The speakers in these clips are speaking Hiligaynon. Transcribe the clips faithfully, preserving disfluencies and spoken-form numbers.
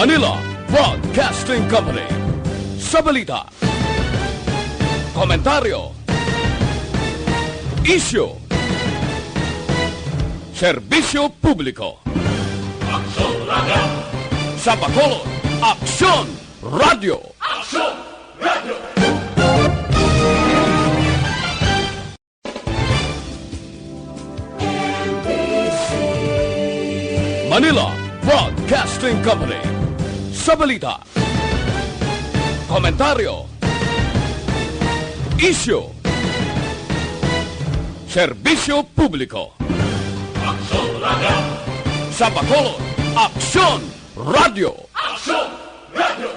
Manila Broadcasting Company. Sa balita, komentaryo, isyu, serbisyo publiko. Aksyon Radio! Sa Bacolod, Aksyon Radio! Aksyon Radio! Manila Broadcasting Company. Sa balita, komentaryo, isyu, serbisyo publiko. Aksyon Radio! Sa Bacolod, Aksyon Radio! Aksyon Radio!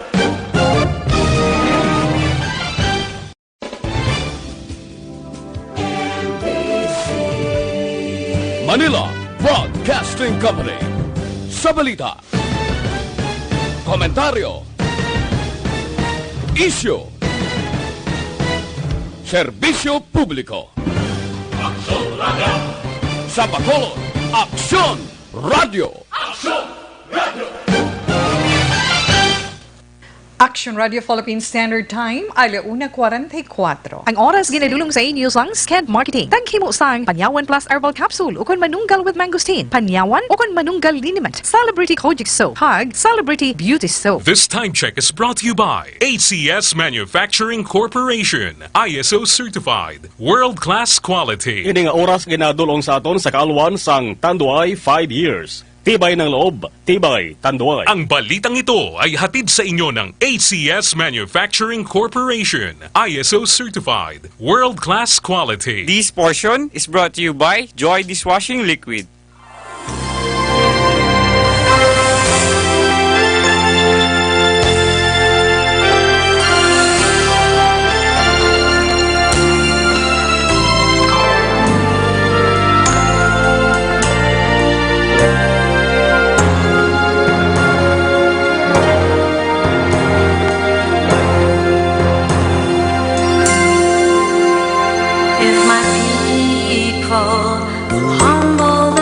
Manila Broadcasting Company. Sa balita, komentaryo, isyu, serbisyo publiko. Aksyon Radio! Sa Bacolod, Aksyon Radio! Aksyon Radio! Action Radio Philippine Standard Time, ala una kwarenta y kuwatro. Ang oras ginadulong sa inyo sang Sked Marketing. Taghimo sang Panyawan Plus Herbal Capsule ukon Manunggal with Mangosteen, Panyawan ukon Manunggal Liniment, Celebrity Kojic Soap, kag Celebrity Beauty Soap. This time check is brought to you by A C S Manufacturing Corporation, I S O certified, world-class quality. Ini nga oras ginadulong sa aton sa kaalwan sang Tanduay five years. Tibay ng loob, tibay, Tanduay. Ang balitang ito ay hatid sa inyo ng A C S Manufacturing Corporation, I S O certified, world-class quality. This portion is brought to you by Joy Dishwashing Liquid. If my people will humble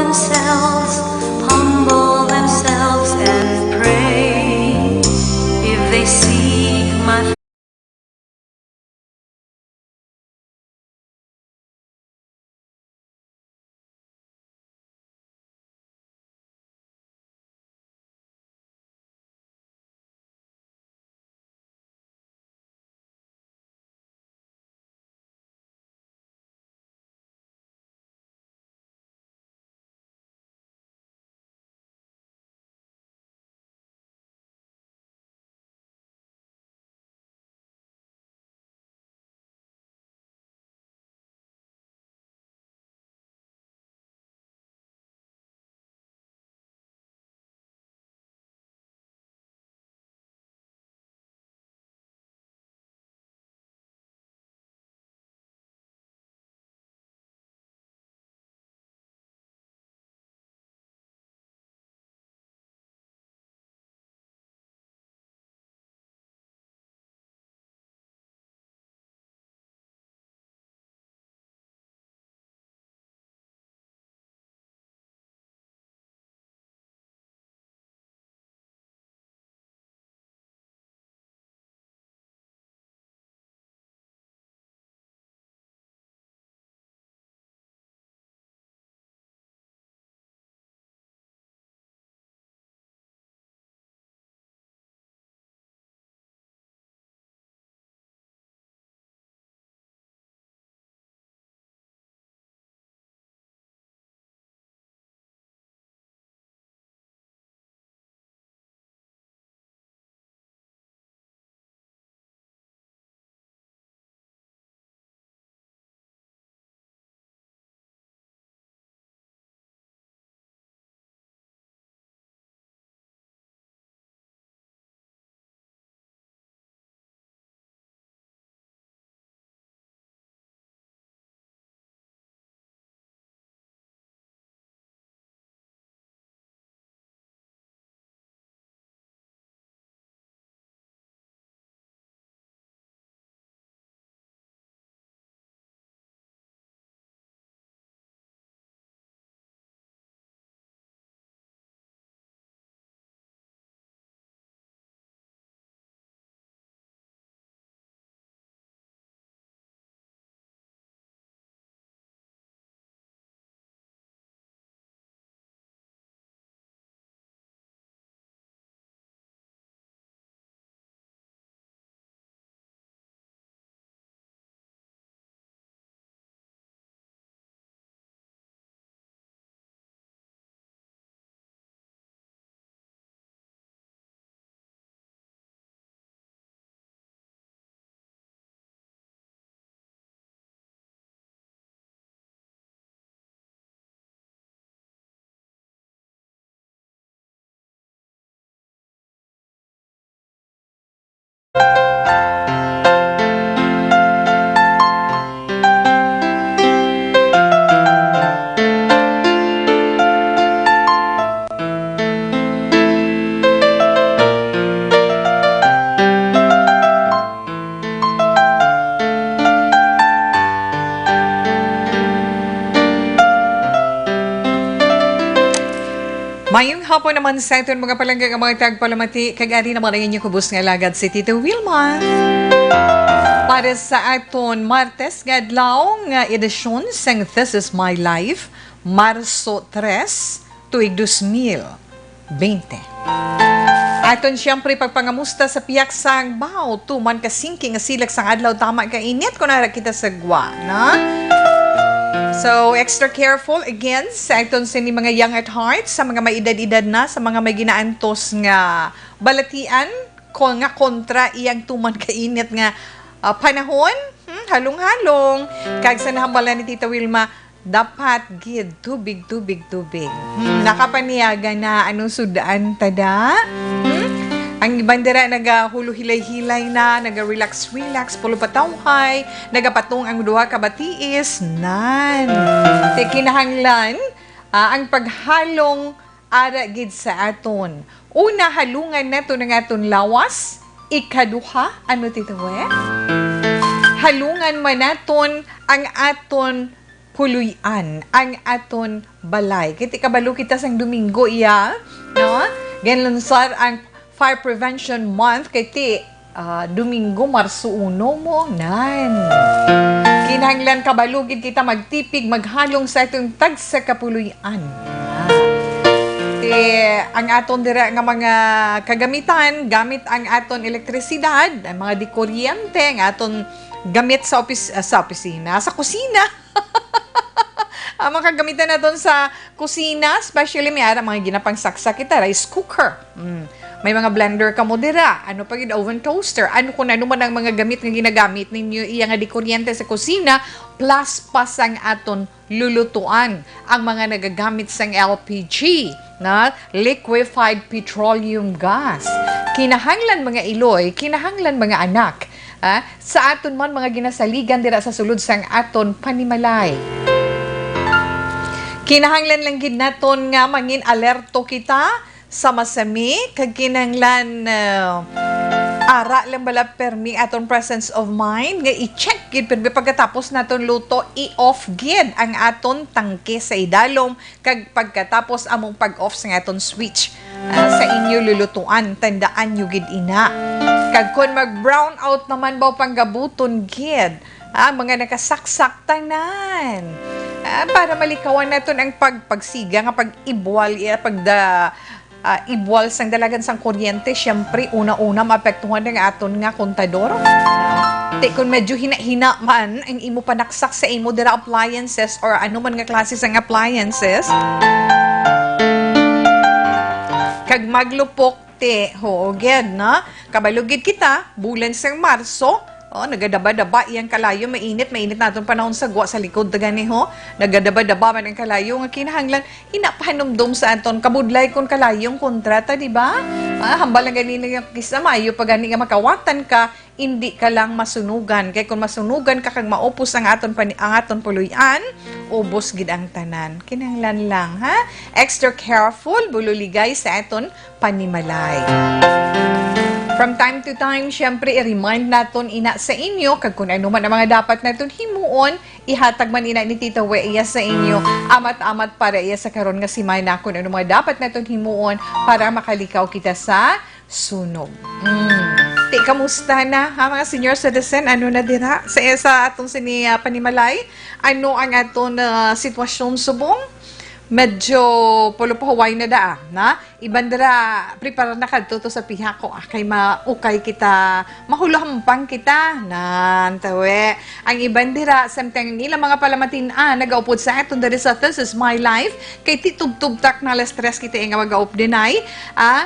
Mayong hapon naman sa aton mga palangga nga mga tagpalamati, kag ari naman ang inyong kubos nga alagad si Tita Wilma. Para sa aton Martes nga adlaw nga edisyon sang This Is My Life, Marso tres, tuig dos mil bente. Aton siyempre pagpangamusta sa pihak sang baw, tuman ka singki nga silak sang adlaw, tama ka init kon ara kita sa gwa, na? So, extra careful again sa aton sini mga young at heart, sa mga may edad-edad na, sa mga may ginaantos nga balatian, kon nga kontra iyang tuman ka init nga, ah, panahon, hmm, halong-halong. Kag sa nahambalan ni Tita Wilma, dapat gid tubig, tubig, tubig. Hmm, nakapaniyaga na, anong sud-an ta da? Hmm? Ang iban dira nagahulo hilay-hilay na, naga-relax-relax, pulo patawhay, nagapatong ang duha ka batiis, nan. Ti kinahanglan, ah, ang paghalong ara gid sa aton. Una, halungan naton ang aton lawas. Ikaduha, ano, Tita Wer? Halungan man naton ang aton puloy-an, ang aton balay. Kay ti kabalo kita sang Domingo iya, no? Ginlunsar ang Fire Prevention Month kay ti, ah, Domingo, Marso uno mo, nan. Kinahanglan kabalo gid kita magtipig, maghalong sa aton tagsa ka puloy-an. Ah. Ti, ang aton dira nga mga kagamitan, gamit ang aton elektrisidad, ang mga dikuryente, ang aton gamit sa opis-, ah, sa opisina, sa kusina. Ang mga kagamitan naton sa kusina, especially may ara mga ginapangsaksak kita, rice cooker. Mm. May mga blender kamo dira. Ano pa gid, oven toaster. Ano kung ano man ang mga gamit nga ginagamit ninyo, iya nga di kuryente sa kusina, plus pa sang aton lulutuan, ang mga nagagamit sang L P G, na liquefied petroleum gas. Kinahanglan, mga iloy, kinahanglan, mga anak, ah, sa aton man mga ginasaligan dira sa sulod sang aton panimalay. Kinahanglan lang gid naton nga mangin alerto kita sa masami, kag kinahanglan, ah, ara lang bala permi aton presence of mind nga i-check gid permi pagkatapos naton luto, i-off gid ang aton tangke sa idalom, kag pagkatapos among pag-off sa aton switch, ah, sa inyo lulutuan, tandaan nyo gid ina. Kag kon mag-brown out naman ba, panggabuton gid, ah, mga nakasaksak tanan. Ah, para malikawan naton ang pag-, pagsiga nga pag-ibwal, iya, pagda-, ah, ibwal sang dalagan sang kuryente, siyempre, una-una, maapektuhan ang aton nga kontador. Ti, kung medyo hina-hina man ang imo panaksak sa imo dira appliances or ano man nga klase sang appliances, kag maglupok, ti, huo gid, no? Kabalo gid kita, bulan sang Marso, oh, nagadaba-daba iyang kalayo, mainit, mainit naton panahon sa gwa sa likod ta gani, ho. Nagadaba-daba man ang kalayo nga kinahanglan ina pahanumdom sa aton kabudlay kon kalayong kontrata, di ba? Ah, hambal lang gani nga kisa maayo pa gani nga makawatan ka, indi ka lang masunugan. Kay kon masunugan ka kag maupos ang aton pani-, ang aton puloy-an, ubos gid ang tanan. Kinahanglan lang, ha? Extra careful, bululigay sa aton panimalay. From time to time, syempre, i-remind naton ina sa inyo, kag kung ano man ang mga dapat naton himuon, ihatag man ina ni Tita We iya sa inyo, amat-amat para iya sa karon nga semana, kung ano mga dapat naton himuon para makalikaw kita sa sunog. Mm. Ti, kamusta na, ha, mga senior citizen? Ano na dira? Sa, sa atong sini, ah, panimalay, ano ang aton, ah, sitwasyon subong? Medyo pulupahuway na daa, na? Iban dira, prepare na kadto to sa pihak ko, ah, kay maukay kita, mahulahampang kita. Nan, tawe. Ang iban dira, samtang ang ilang mga palamatin-an, nagaupod sa aton diri sa This Is My Life, kay ti tubtub tak na alas tres kita nga magaupdinay, ah,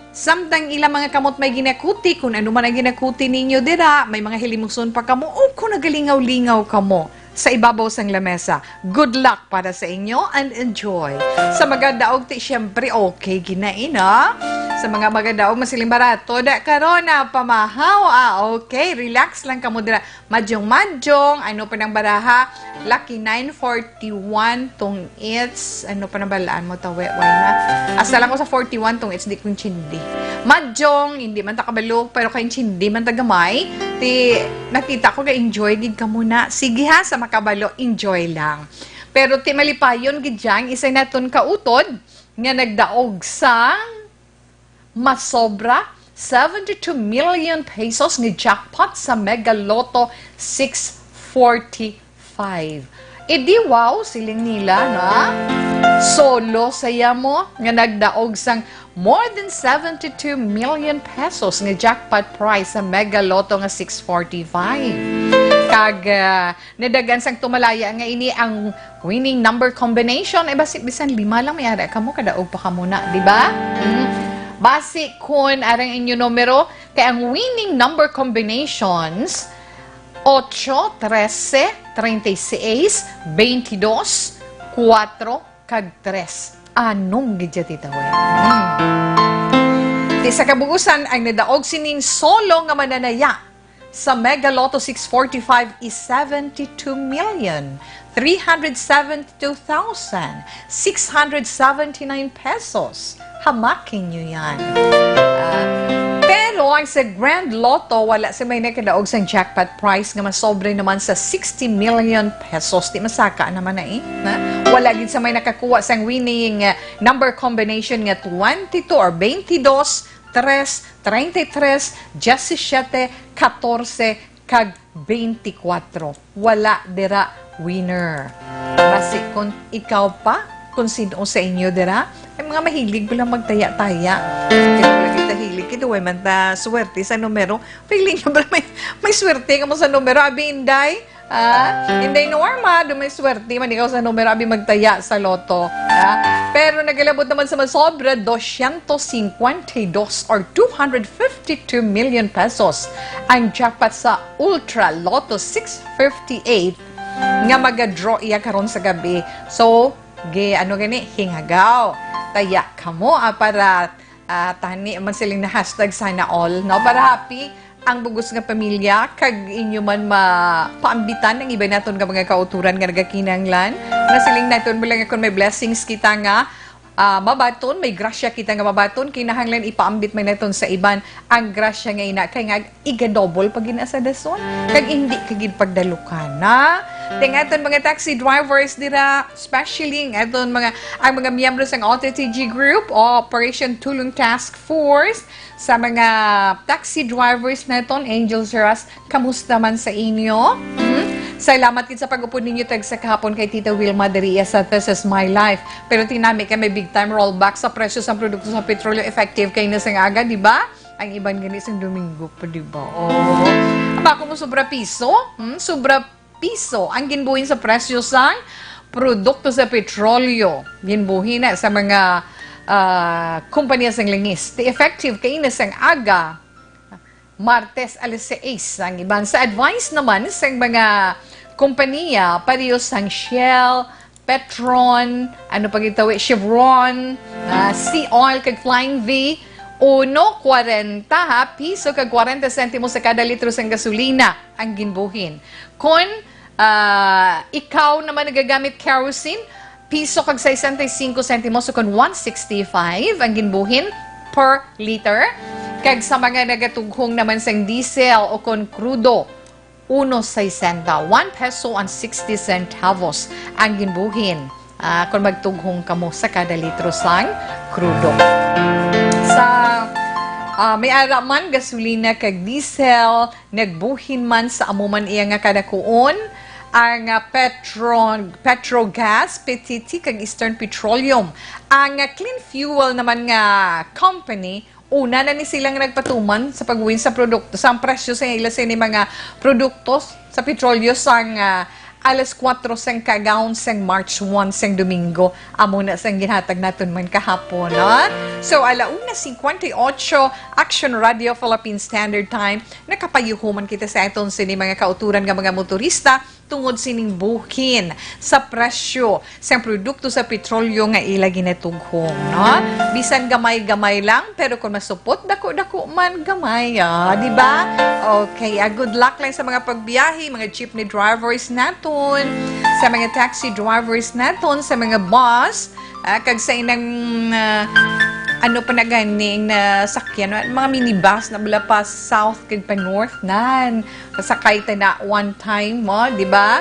samtang ilang mga kamot may ginakuti, kung ano man ang ginakuti ninyo dira, may mga hilimuson pa kamo, o kung nagalingaw-lingaw kamo sa ibabaw sang lamesa. Good luck para sa inyo and enjoy. Sa magadaog, ti, syempre, okay, ginaina. Sa mga magadaog, masiling barato, da karon na pamahaw. Ah, okay, relax lang kamo dira. Madyong-madyong, ano pa nang baraha? Lucky nine forty-one tong it's, ano pa nang balaan mo, tawe, wala na. Hasta lang ko sa forty-one tong it's, di ko intindi. Madyong, hindi man ta kabalo, pero kay intindi man ta gamay. Ti, nakita ko ga-enjoy gid kamo na. Sige ha, sa makabalo, enjoy lang. Pero ti malipayon gid dyan, isa naton kautod, nga nagdaog sang masobra seventy-two million pesos nga jackpot sa Mega Lotto six forty-five. E di wow, siling nila, na? Solo saya mo nga nagdaog sang more than seventy-two million pesos nga jackpot prize sa Mega Lotto nga six forty-five. Kag, ah, nadagan sang tumalaya nga ini ang winning number combination. Ay, basi, bisan lima lang may ara kamo, kadaog pa kamo na, di ba? Mm. Basi, kun arang inyo numero, kay ang winning number combinations, ocho, trese, treinta y seis, veintidós, kuwatro, kag tres. Anom gid siya, Tita Wen. Hmm. Ti sa kabuusan, ang nadaog sining solo nga mananaya sa Mega Lotto six forty-five is seventy-two million three hundred seventy-two thousand six hundred seventy-nine pesos. Hamakin nyo yan. Ah, pero ang sa Grand Lotto, wala sa may nakadaog sang jackpot prize nga masobre naman sa sixty million pesos. Di masaka naman na eh. Na? Wala gid sa may nakakuha sang winning, ah, number combination nga twenty-two or twenty-dos, tres, treinta y tres, diecisiete, catorce, kag twenty-four. Wala dira winner. Basi kung ikaw pa, kung sino sa inyo dira, ay mga mahilig pala magtaya-taya. Kaya wala kita hilig, kita way man ta swerte sa numero. Feeling nyo ba may, may swerte ka mo sa numero? Abi, Inday? Ah, Inday Norma, do may swerte man ikaw sa numero, abi, magtaya sa lotto. Ah, pero nagalabot naman sa masobra, doscientos cincuenta y dos or two hundred fifty-two million pesos ang jackpot sa Ultra Lotto six fifty-eight nga maga-draw iya karon sa gabi. So, gi-, ano gani, hingaw. Taya kamo, ah, para, ah, tani man siling na hashtag sana all, no? Para happy ang bugos nga pamilya, kag inyo man mapaambitan ang iba naton nga mga kauturan nga nagakinahanglan. Nga siling naton mo lang, kung may blessings kita nga, ah, mabaton, may grasya kita nga mabaton, kinahanglan ipaambit man naton sa iban ang grasya nga ina, kay nga iga-double pag ginasadason, kag hindi ka gid pagdalukana. Ting aton mga taxi drivers dira, especially ang aton mga, ang mga miyembro sang O T T G Group o Operation Tulong Task Force, sa mga taxi drivers naton, Angel Zeras, kamusta man sa inyo? Hmm? Salamat gid sa pag-upod ninyo tag sa kahapon kay Tita Wilma diri sa This Is My Life. Pero tinami kay may big time rollback sa presyo sa produkto sa petrolyo, effective kay na sang aga, di ba? Ang iban gani sang Domingo pa, di ba? Oh. Aba, kung sobra piso, hmm? Sobra piso ang ginbuhin sa presyo sang produkto sa petrolyo. Ginbuhin na sa mga, ah, kompanya sang langis. Ti effective kay na sang aga, Martes, alas sais ang iban. Sa advice naman sang mga kompanya, pareho sang Shell, Petron, ano pa gitawi, Chevron, ah, Sea Oil, kag Flying V, uno kwarenta, ha, piso kag kwarenta sentimo sa kada litro sang gasolina ang ginbuhin. Kon, ah, ikaw naman nagagamit kerosene, piso kag sesenta y cinco sentimos, o kon one sixty-five ang ginbuhin per liter. Kag sa mga nagatughong naman sang diesel o kon krudo, uno sesenta, one peso and sixty centavos ang ginbuhin, ah, kung magtughong kamo sa kada litro sang krudo. Sa, ah, may ara man, gasolina kag diesel, nagbuhin man sa amo man iya nga kadakuon, ang, ah, Petron-, Petrogas, P T T, kag Eastern Petroleum. Ang, ah, Clean Fuel naman nga company, una na ni sila nga nagpatuman sa pagwin sa produkto, sa presyo sa ila sini mga produkto sa petrolyo sang, ah, alas kuwatro sang kagaon sang March one sang Domingo. Amo na sang ginhatag naton man kahapon, ha? So, ala una cincuenta y ocho, Action Radio Philippine Standard Time, nakapayuhuman kita sa aton sini mga kauturan nga mga motorista tungod sining buhin sa presyo sang produkto sa petrolyo nga ila ginatughong, no? Bisan gamay-gamay lang, pero kung masupot, dako-dako man gamay, ah, di ba? Okay, ah, good luck lang sa mga pagbiyahe, mga jeepney drivers naton, sa mga taxi drivers naton, sa mga bus, ah, kag sa inang, ah, ano pa na ganing na sakyan, mga minibus na bala pa south kag pa north nan. Kasakay ta na one time mo, di ba?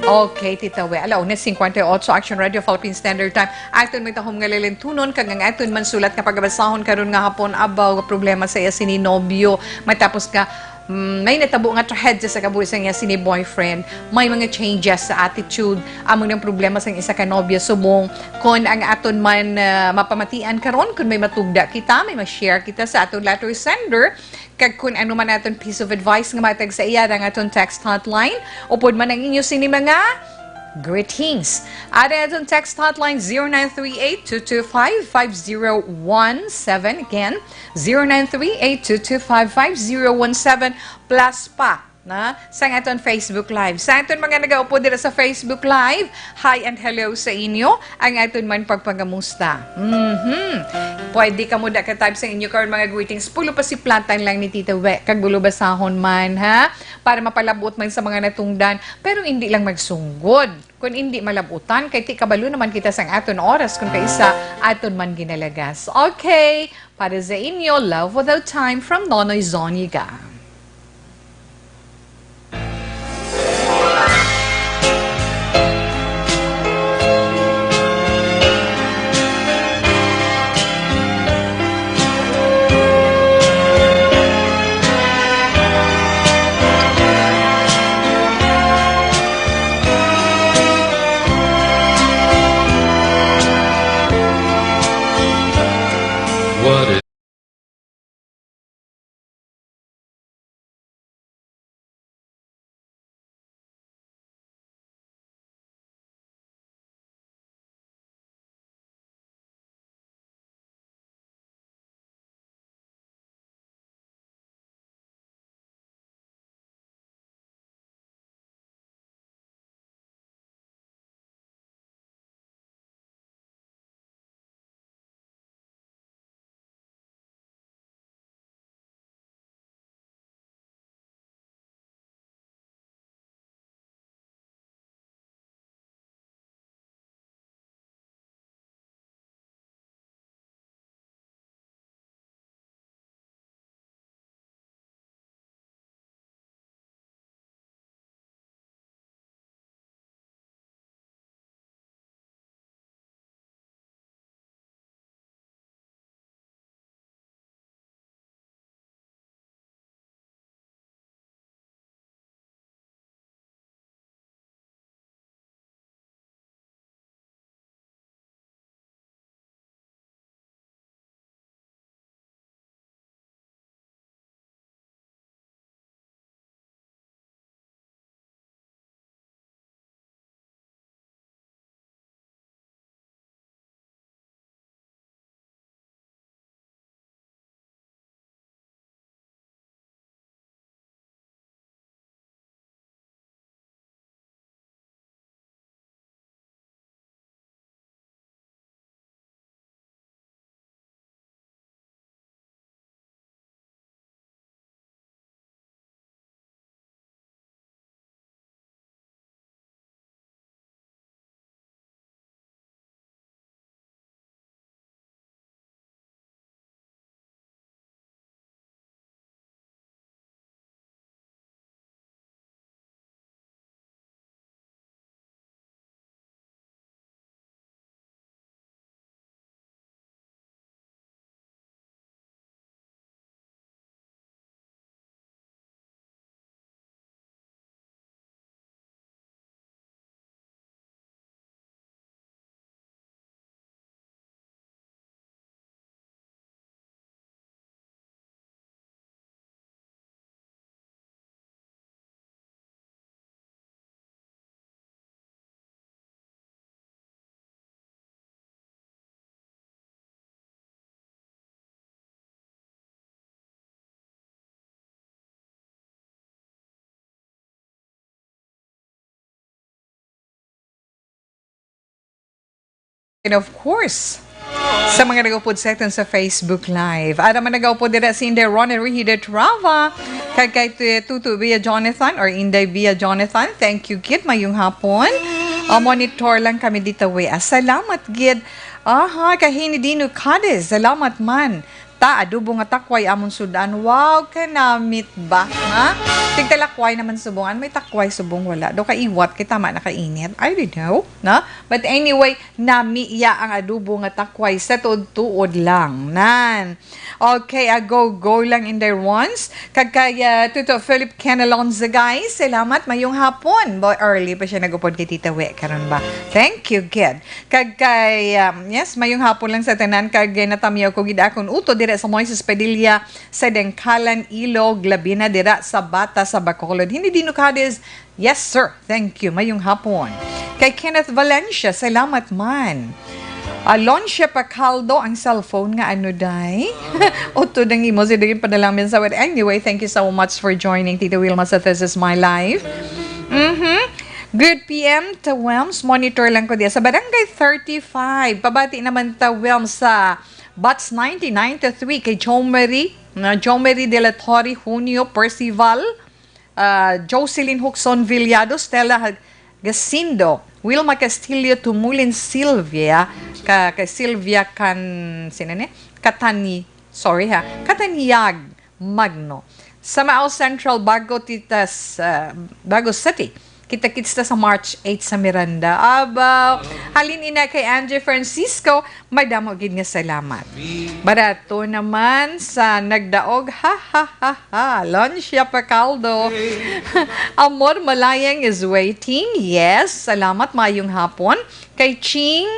Okay, Tita We. Ala una cincuenta y ocho, Action Radio, Philippine Standard Time. Aton may tahom nga lalintunon, kag ang aton man sulat nga pagabasahon karon nga hapon, abaw, nga problema sa iya sini nobyo. Matapos nga, mm, may natabo nga trahedya sa kabuhi sa iya sini boyfriend, may mga changes sa attitude. Amo nang problema sa isa ka nobyo. Subong, kon ang aton man, ah, mapamatian karon, kon may matugda kita, may ma-share kita sa aton letter sender, kag kun ano man aton piece of advice nga matag sa iya, ang aton text hotline, upod man ang inyo sini mga greetings. Ang aton text hotline, zero nine three eight two two five five zero one seven. Again, zero nine three eight two two five five zero one seven, plus pa na sa aton Facebook Live. Sa aton mga nagaupod dira sa Facebook Live, hi and hello sa inyo. Ang aton man pagpangamusta. Mhm. Pwede kamo da ka-type sa inyo karon mga greetings. Pulo pa si platan lang ni Tita We, kag bulo basahon man, ha? Para mapalabot man sa mga natungdan, pero hindi lang magsunggod. Kung hindi malabutan, kay ti kabalo naman kita sang aton oras kung kaisa aton man ginalagas. Okay, para sa inyo, Love Without Time from Nonoy Zoniga. What is And of course, sa mga nag-upod sa aton sa Facebook Live. Ara man nag-upod dira si Inday Ronnie Rehide Trava, kag kay Tu-, Tutu Via Jonathan or Inday Via Jonathan. Thank you gid, mayong hapon. Ah, monitor lang kami dito, we. Ah, salamat gid. Aha, kay Hini Dino Cadiz, salamat man. Ta, adobo nga takway amon sudan. Wow, kanamit ba? Ha? Tigtalakway naman subong. Ano may takway subong? Wala. Do kaiwat kay tama na kainit. I don't know. No? But anyway, nami iya ang adobo nga takway sa tuod-tuod lang. Nan. Okay, a go, go lang in there once. Kag kay, ah, Tuto Philip Kenelon Zagay, salamat. Mayong hapon. Boy, early pa siya nag-upod kay Tita We karon ba? Thank you, kid. Kag kay, um, yes, mayong hapon lang sa tanan. Kag, eh, natamyaw ko gid akon uto dira sa Moises Padilla, sa Dangkalan, Ilog, labi na dira sa Bata sa Bacolod. Hindi Dino Cadiz. Yes, sir. Thank you. Mayong hapon. Kay Kenneth Valencia, salamat man. Alonsia Pacaldo, ang cellphone nga ano, day? Uto nang imo, si Dugin Padalamin sa wet. Anyway, thank you so much for joining, Tita Wilma, sa This Is My Life. Mm-hmm. Good P M to Wilms. Monitor lang ko diya sa Barangay thirty-five. Pabati naman ta, Wilms, sa Bats ninety-nine to three kay Jomery, na Jomery de la Torre, Junio Percival, ah, Jocelyn Huxon Villado, Stella Hag-, Gacindo, Wilma Castillo, Tumulin Sylvia, ka, kay Sylvia Can, sino ni? Catani, sorry ha, Cataniag Magno. Sa Mao Central, Bago Titas, ah, Bago City. Kita-kits ta sa March eight sa Miranda. Aba, halin ina kay Angie Francisco, madamo gid nga salamat. Barato naman sa nagdaog, ha, ha, ha, ha. Lancia Pacaldo. Amor Malayang is waiting. Yes, salamat, mayong hapon. Kay Ching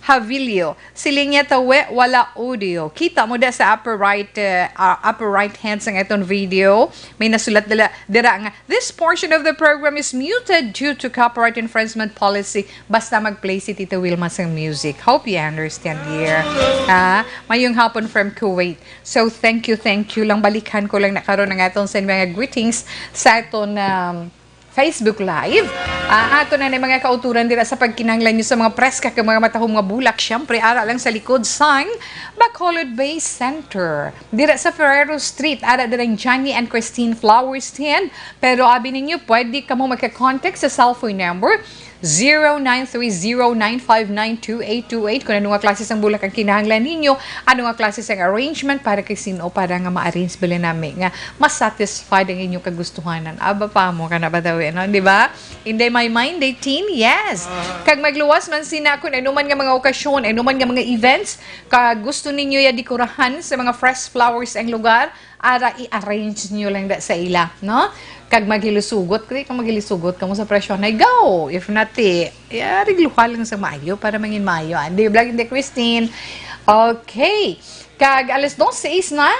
Havilio, siling niya, "Tawe, wala audio." Kita mo da sa upper right, eh, ah, upper right hand sang aton video. May nasulat dala, dira nga, "This portion of the program is muted due to copyright infringement policy." Basta mag-play si Tita Wilma sang music. Hope you understand, dear. Ah, mayong hapon from Kuwait. So, thank you, thank you lang. Balikan ko lang na karon ang aton sa mga greetings sa aton, um, Facebook Live. Ah, ato na ni mga kauturan dira sa pagkinahanglan nyo sa mga preska kag mga matahom nga bulak. Siyempre, ara lang sa likod sang Bacolod Bay Center. Dira sa Ferrero Street, ara dira ang Johnny and Christine Flower Stand. Pero abi ninyo, pwede kamo magka-contact sa cellphone number zero nine three zero nine five nine two eight two eight. Kung ano nga klase sang bulak ang kinahanglan ninyo, ano nga klase sang arrangement para kay sino, para nga ma-arrange bala nami nga masatisfied ang inyong kagustuhanan. Aba pa mo ka na ba daw, eh, no? Di ba? In the my mind, eighteen, yes. Kag magluwas man sina kung ano man nga mga okasyon, ano man nga mga events, kag gusto ninyo ya dekorahan sa mga fresh flowers ang lugar, ara, i-arrange nyo lang da sa ila, no? Kag maghilusugot, kay kung maghilusugot kamo sa presyo, na go! If not, eh, ya, regluha lang sa maayo para mangin maayo. Andi, vlog, hindi, Christine. Okay. Kag alas dos seis na,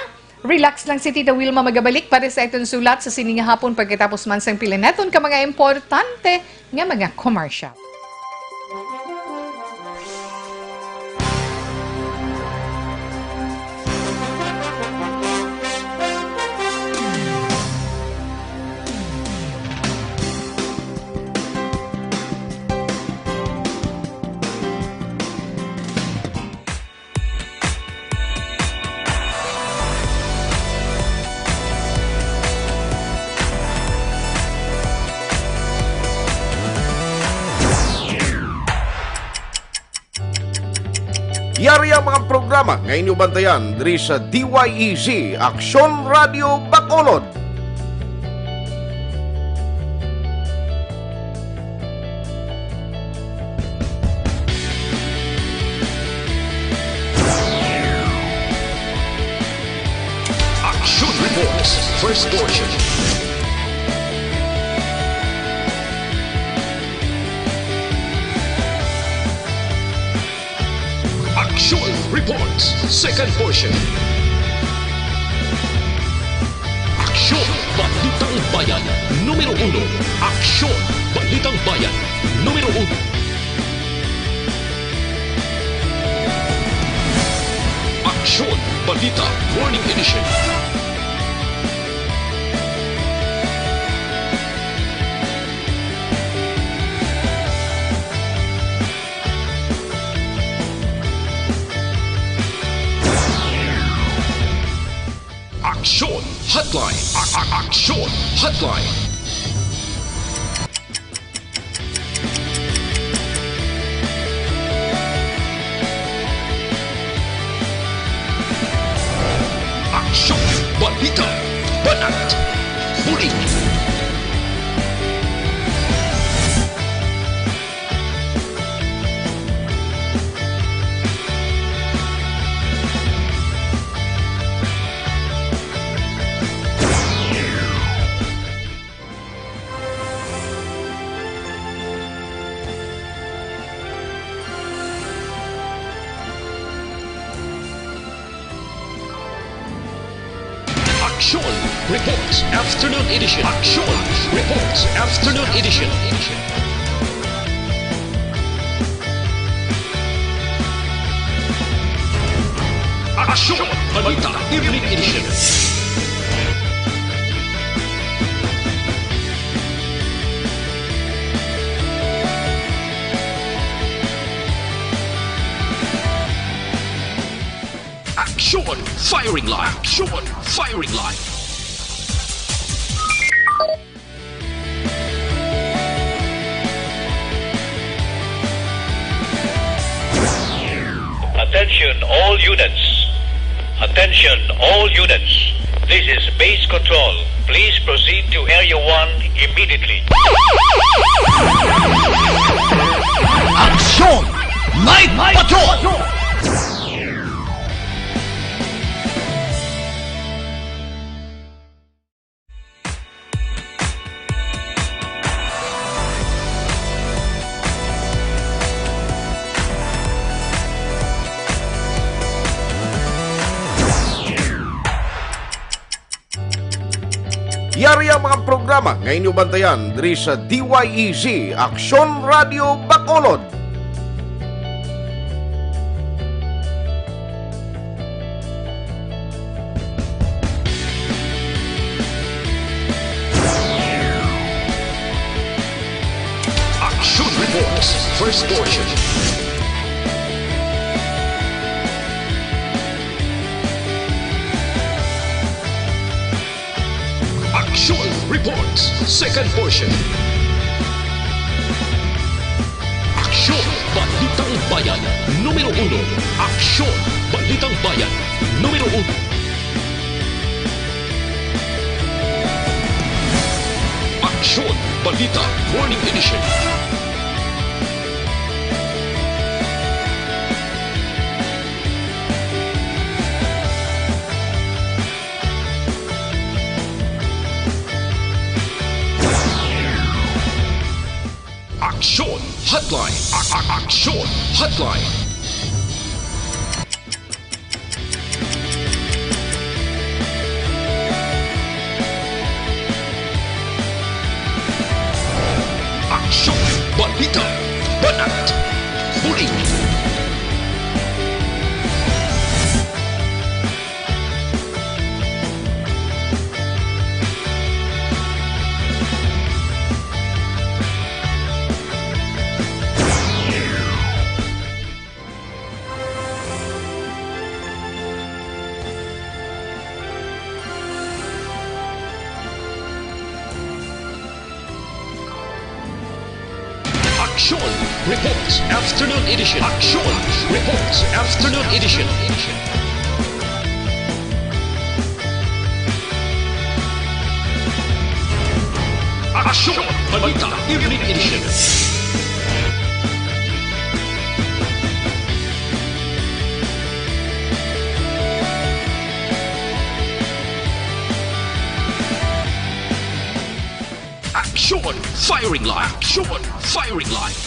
relax lang si Tita Wilma magabalik para sa iton sulat sa sini nga hapon pagkatapos man sang pila naton ka mga importante nga mga commercial. Yari ang mga programa nga inyo bantayan diri sa D Y E Z, Aksyon Radio Bacolod. Action Reports, first portion. Action Reports, second portion. Aksyon, Balitang Bayan, numero uno. Aksyon, Balitang Bayan, numero uno. Aksyon, Balita, Morning Edition. Aksyon Hotline. A-, a-, Aksyon Hotline. Aksyon! Balita! Banat! Bulig! Aksyon! Reports Afternoon Edition. Aksyon! Reports Afternoon Edition. Aksyon! Balita Evening Edition. Aksyon! Firing line! Aksyon! Firing line! Attention all units. Attention all units. This is base control. Please proceed to Area one immediately. Aksyon! Night Patrol! Yari ang mga programa nga inyo bantayan diri sa D Y E Z, Aksyon Radio Bacolod. Action Reports, first portion. Action Reports, second portion. Aksyon, Balitang Bayan, numero uno. Aksyon, Balitang Bayan, numero uno. Aksyon, Balita, Morning Edition. Aksyon Hotline. A- a- Aksyon Hotline. Aksyon, balita, banat, bulig. Aksyon Reports Afternoon Edition. Aksyon Reports Afternoon Edition. Aksyon Balita Evening Edition. Aksyon! Firing line! Aksyon! Firing line!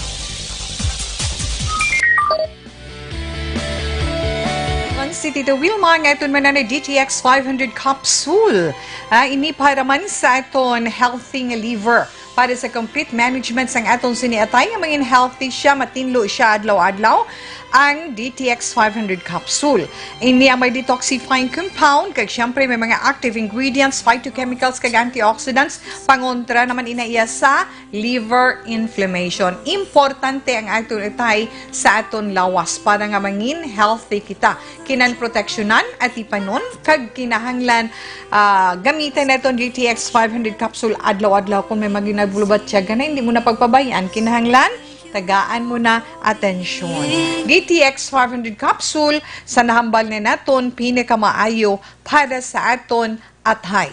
Ang si Tito Wilma nga aton man na D T X five hundred capsule. Ah, ini para man sa aton healthy nga liver. Para sa complete management sang aton sini atay nga mangin healthy siya, matinlo siya adlaw-adlaw, ang D T X five hundred capsule. Ini ang may detoxifying compound, kag siyempre may mga active ingredients, phytochemicals, kag antioxidants, pangontra naman ina iya sa liver inflammation. Importante ang aton atay sa aton lawas para nga mangin healthy kita. Kinan proteksyonan, atipanon, kag kinahanglan, ah, gamitan naton D T X five hundred capsule adlaw-adlaw kung may maginagbulubat siya. Ganay, hindi mo na pagpabayaan. Kinahanglan Tagaan mo na atensyon. D T X five hundred capsule sa nahambal na naton pinakamaayo para sa aton atay.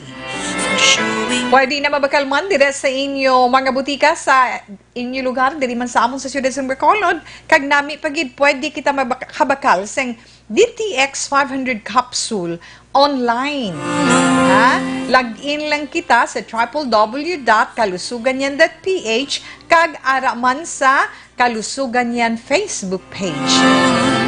Pwede na mabakal man dira sa inyo mga butika sa inyo lugar, diri man sa amon sa siyudad sa Bacolod, kag nami pa gid pwede kita mabak-, kabakal sang D T X five hundred capsule online. Ha? Log in lang kita sa triple W dot kalusugan yan dot P H kag ara man sa Kalusugan Yan Facebook page.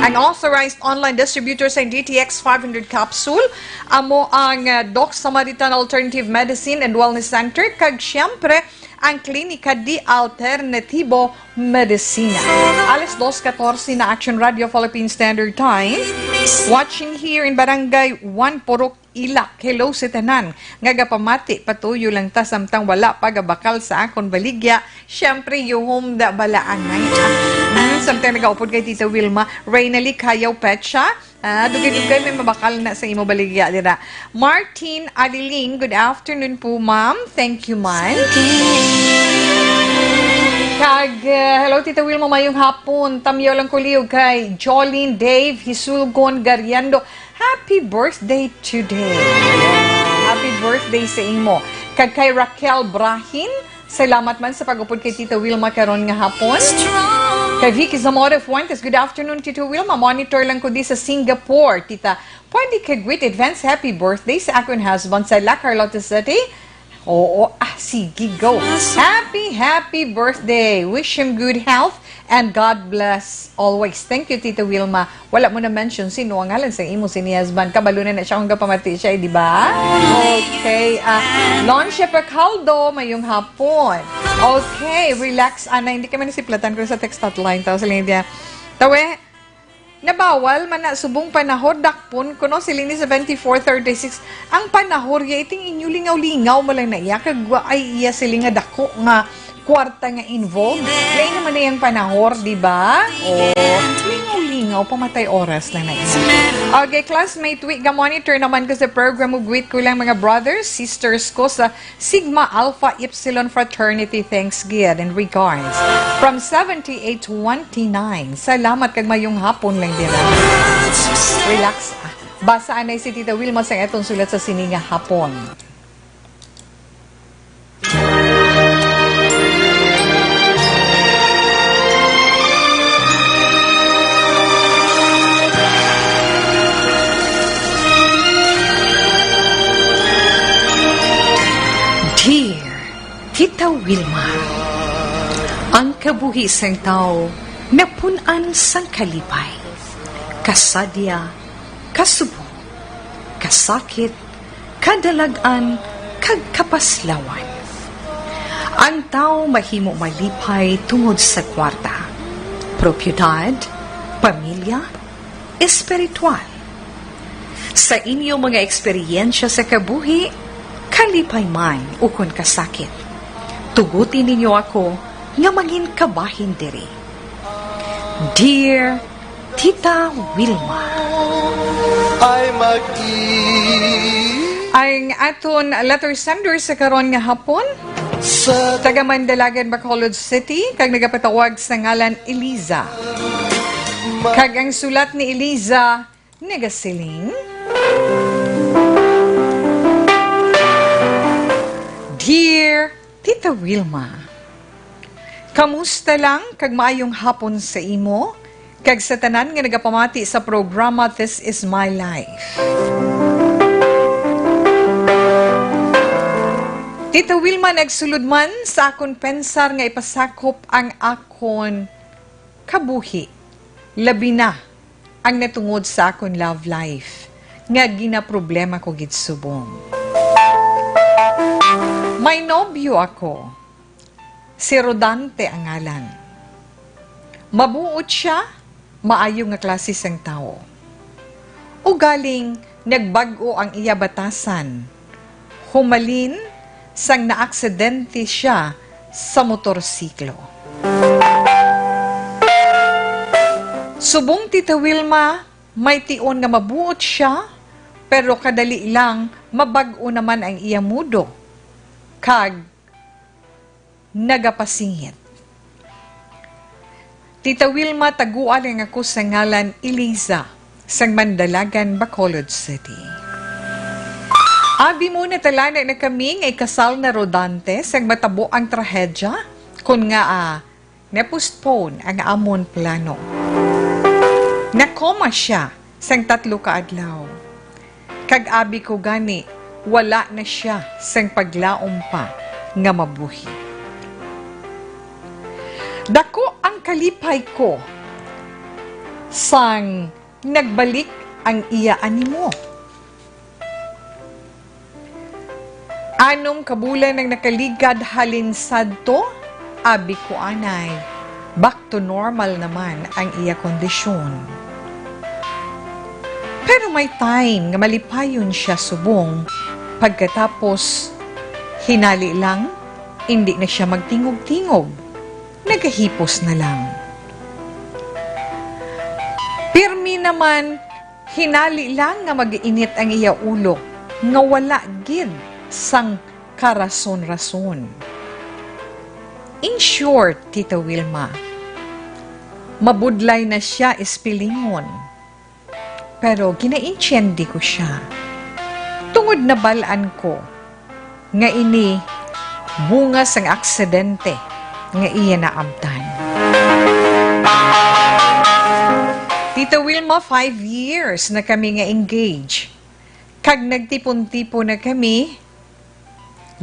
Ang authorized online distributor sa D T X five hundred capsule amo ang, uh, Doc Samaritan Alternative Medicine and Wellness Center kag siyempre ang Klinika di Alternatibo Medicina. Alas dos katorse na, Action Radio Philippine Standard Time. Watching here in Barangay One, Purok Ilak. Hello sa tanan nga gapamati. Patuyo lang ta samtang wala pa gabakal sa akon baligya. Siyempre, yuhom da balaanay. Ah, mm, samtang nagaupod kay Tita Wilma, Reynally Kayaw Pecha. Ah, dugay-dugay may mabakal na sa imo baligya dira. Martin Aliling, good afternoon po, ma'am. Thank you, man. Kag, uh, hello, Tita Wilma, mayong hapon. Tamyaw lang ko liog kay Jolene Dave Hisulgon Gariando. Happy birthday today. Happy birthday sa imo. Kag kay Raquel Brahin, salamat man sa pag-upod kay Tita Wilma karon nga hapon. Kay Vicky Zamora Fuentes, good afternoon, Tita Wilma. Monitor lang ko di sa Singapore, Tita. Pwede ka greet advance happy birthday sa akon husband sa La Carlota City? Oo, ah, sige, go. Happy, happy birthday. Wish him good health and God bless always. Thank you, Tita Wilma. Wala mo na-mention sino ang ngalan sa imo sini husband. Kabalo na na siya kung gapamati siya, eh, di ba? Okay, ah, Lon Shepacaldo, mayong hapon. Okay, relax, ana, hindi ka man nasiplatan ko sa text hotline. Tao sa linya. Tawe, nabawal man na subong panahor, dakpon, kuno siling ni seventy-four thirty-six. Ang panahor, ya, iting inyo lingaw-lingaw mo lang na iya, kag wa ay iya siling nga dako nga kwarta nga involved. Lain naman na yang panahor, di ba? O, lingaw-lingaw, pamatay oras lang na isa. Okay, classmate, wi, ga-monitor naman ko sa program mo. Greet ko lang mga brothers, sisters ko sa Sigma Alpha Epsilon Fraternity. Thanks gid and regards from seventy-eight twenty-nine. Salamat kag mayong hapon lang dira. Relax. Ah, basa anay si Tita Wilma sa atong sulat sa sini nga hapon. Dear Tita Wilma, ang kabuhi sang tawo napun-an sang kalipay, kasadya, kasubong, kasakit, kadalag-an, kag kapaslawan. Ang tawo mahimo malipay tungod sa kwarta, propiedad, pamilya, espiritual. Sa inyo mga eksperyensya sa kabuhi, kalipay man ukon kasakit, tuguti ninyo ako nga mangin kabahin diri. Dear Tita Wilma. Ay mag-i- Ang aton letter sender sa karon nga hapon, sa taga Mandalagan, Bacolod City, kag nagapatawag sa ngalan Eliza. Kag ang sulat ni Eliza nagasiling, Dear Tita Wilma, kamusta lang kag maayong hapon sa imo kag sa tanan nga nagapamati sa programa This Is My Life. Tita Wilma, nagsulod man sa akon pensar nga ipasakop ang akon kabuhi, labi na ang natungod sa akon love life nga ginaproblema ko gid subong. May nobyo ako. Si Rodante ang ngalan. Mabuot sia, maayo nga klase sang tawo. Ugaling nagbag-o ang iya batasan, humalin sang naaksidente sia sa motorsiklo. Subong, Tita Wilma, may tion nga mabuot sia, pero kadali lang mabag-o naman ang iya mudo, kag nagapasingit. Tita Wilma, taguan lang ako sa ngalan Eliza, sang Mandalagan, Bacolod City. Abi mo, natalana na kami nga ikasal na Rodante sang matabo ang trahedya, kun nga, ah, na-postpone ang amon plano. Nakoma siya sang tatlo ka adlaw. Kag abi ko gani, wala na sia sang paglaom pa nga mabuhi. Dako ang kalipay ko sang nagbalik ang iya animo. Anom ka bulan ang nakaligad halin sadto, abi ko anay, back to normal naman ang iya kondisyon. Pero may time nga malipayon siya subong, pagkatapos, hinali lang, indi na siya magtingog-tingog, nagahipos na lang. Pirmi naman, hinali lang nga mag-init ang iya ulo, nga wala gid sang karason-rason. In short, Tita Wilma, mabudlay na sia ispilingon. Pero ginaintiende ko sia, tungod nabal-an ko nga ini bunga sang aksidente nga iya naabtan. Tita Wilma, five years na kami nga engaged. Kag nagtipon-tipon na kami,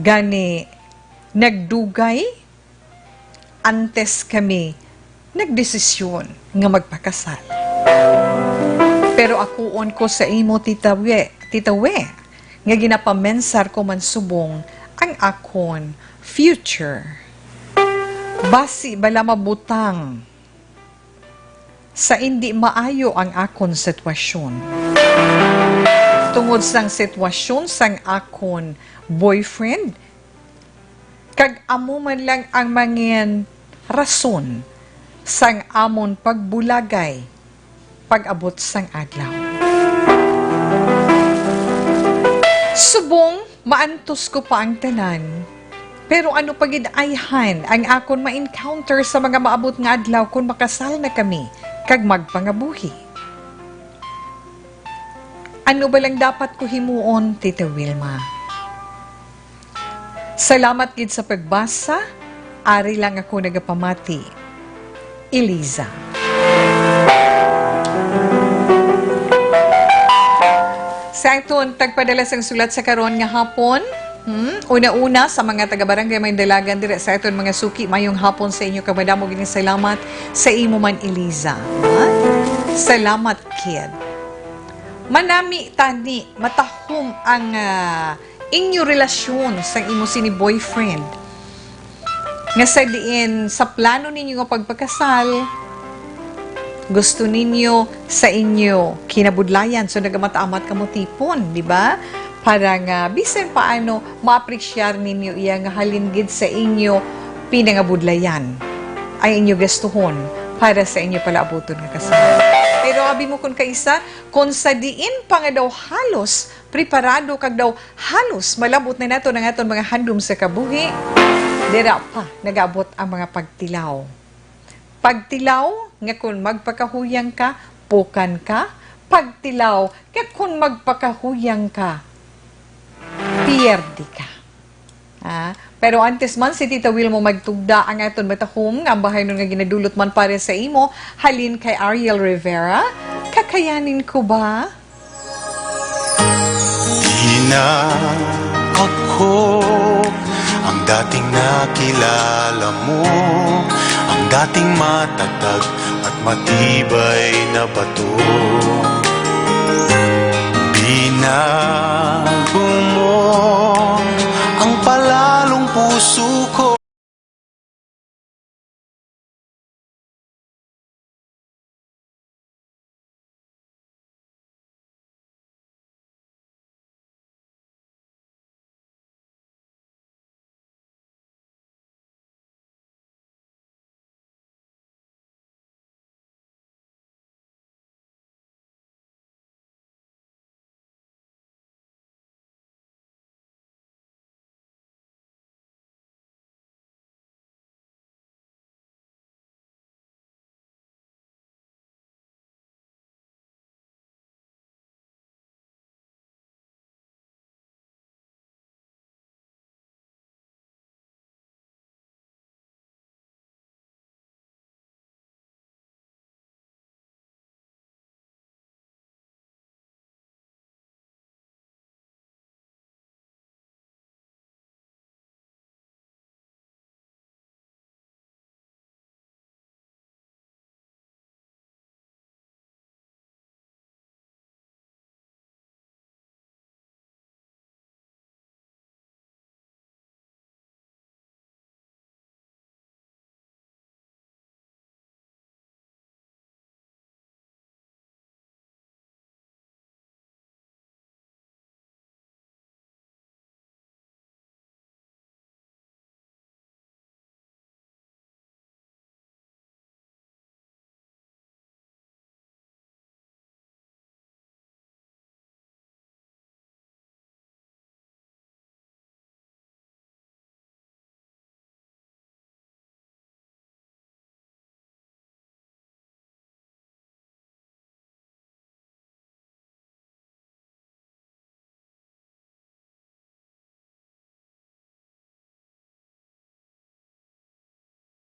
gani nagdugay antes kami nagdesisyon nga magpakasal. Pero akuon ko sa imo, Tita We, Tita We, nga ginapamensar ko man subong ang akon future. Basi bala mabutang sa indi maayo ang akon sitwasyon. Tungod sang sitwasyon sang akon boyfriend, kag amo man lang ang mangin rason sang amon pagbulagay pag-abot sang adlaw. Subong maantos ko pa ang tanan, pero ano pa gid ayhan ang akon ma-encounter sa mga maabot nga adlaw kon makasal na kami kag magpangabuhi? Ano ba lang dapat ko himuon, Tita Wilma? Salamat gid sa pagbasa. Ari lang ako nagapamati. Eliza. Sa aton tagpadala sang sulat sa karon nga hapon, hmm, una-una sa mga taga-Barangay Mandalagan diri sa aton mga suki, mayong hapon sa inyo, kag madamo gid nga salamat sa imo man, Eliza. Ha? Salamat, kid. Manami tani, matahom ang, ah, inyo relasyon sang imo sini boyfriend, nga sa diin sa plano ninyo nga pagpakasal, gusto ninyo sa inyo kinabudlayan, so nagamat-amat kamo tipon, di ba? Para nga bisan paano maapresyar ninyo iya nga halin gid sa inyo pinangabudlayan ay inyo gastuhon para sa inyo palaabuton nga kasal. Pero abi mo kun kaisa, kon sa diin pa nga daw halos preparado kag daw halos malab-ot na naton ang aton mga handom sa kabuhi, dira pa nagaabot ang mga pagtilaw. Pagtilaw nga kon magpakahuyang ka, pukan ka. Pagtilaw nga kon magpakahuyang ka, pierde ka. Ah, pero antes man si Tita Wilma magtugda, ang aton matahom nga ambahanon nga ginadulot man para sa imo, halin kay Ariel Rivera, Kakayanin Ko Ba? Di na ako ang dating nakilala mo, ang dating matatag at matibay na bato. Binago mo ang palalong puso ko.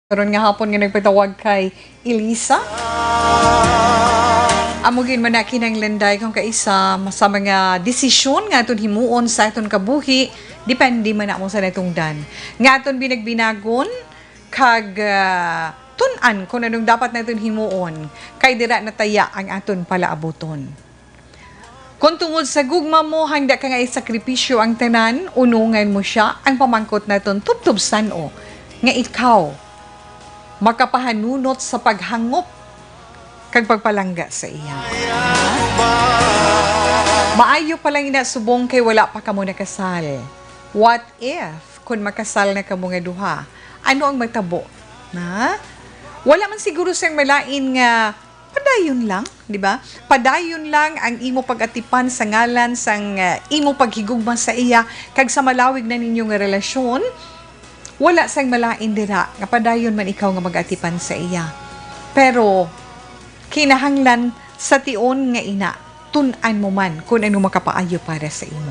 karon nga hapon nga nagpatawag kay Elisa. Amo gid man na kinahanglan, day, kung kaisa sa mga desisyon nga aton himuon sa aton kabuhi, depende man na mo sa natungdan. Nga aton binagbinagon kag, ah, tun-an kung anong dapat naton himuon, kay dira nataya ang aton palaabuton. Kung tungod sa gugma mo, handa ka nga isakripisyo ang tanan, unungan mo sia, ang pamangkot naton tubtob san-o nga ikaw makapahanunot sa paghangop kag pagpalangga sa iya. Maayo pa lang ina subong kay wala pa kamo nakasal. What if kun makasal na kamo nga duha? Ano ang matabo? Na? Wala man siguro sang malain nga padayon lang, di ba? Padayon lang ang imo pag-atipan sa ngalan sang, ah, imo paghigugma sa iya, kag sa malawig na ninyo nga relasyon, wala sang malain dira nga padayon man ikaw nga mag-atipan sa iya. Pero kinahanglan sa tion nga ina, tun-an mo man kung ano makapaayo para sa imo.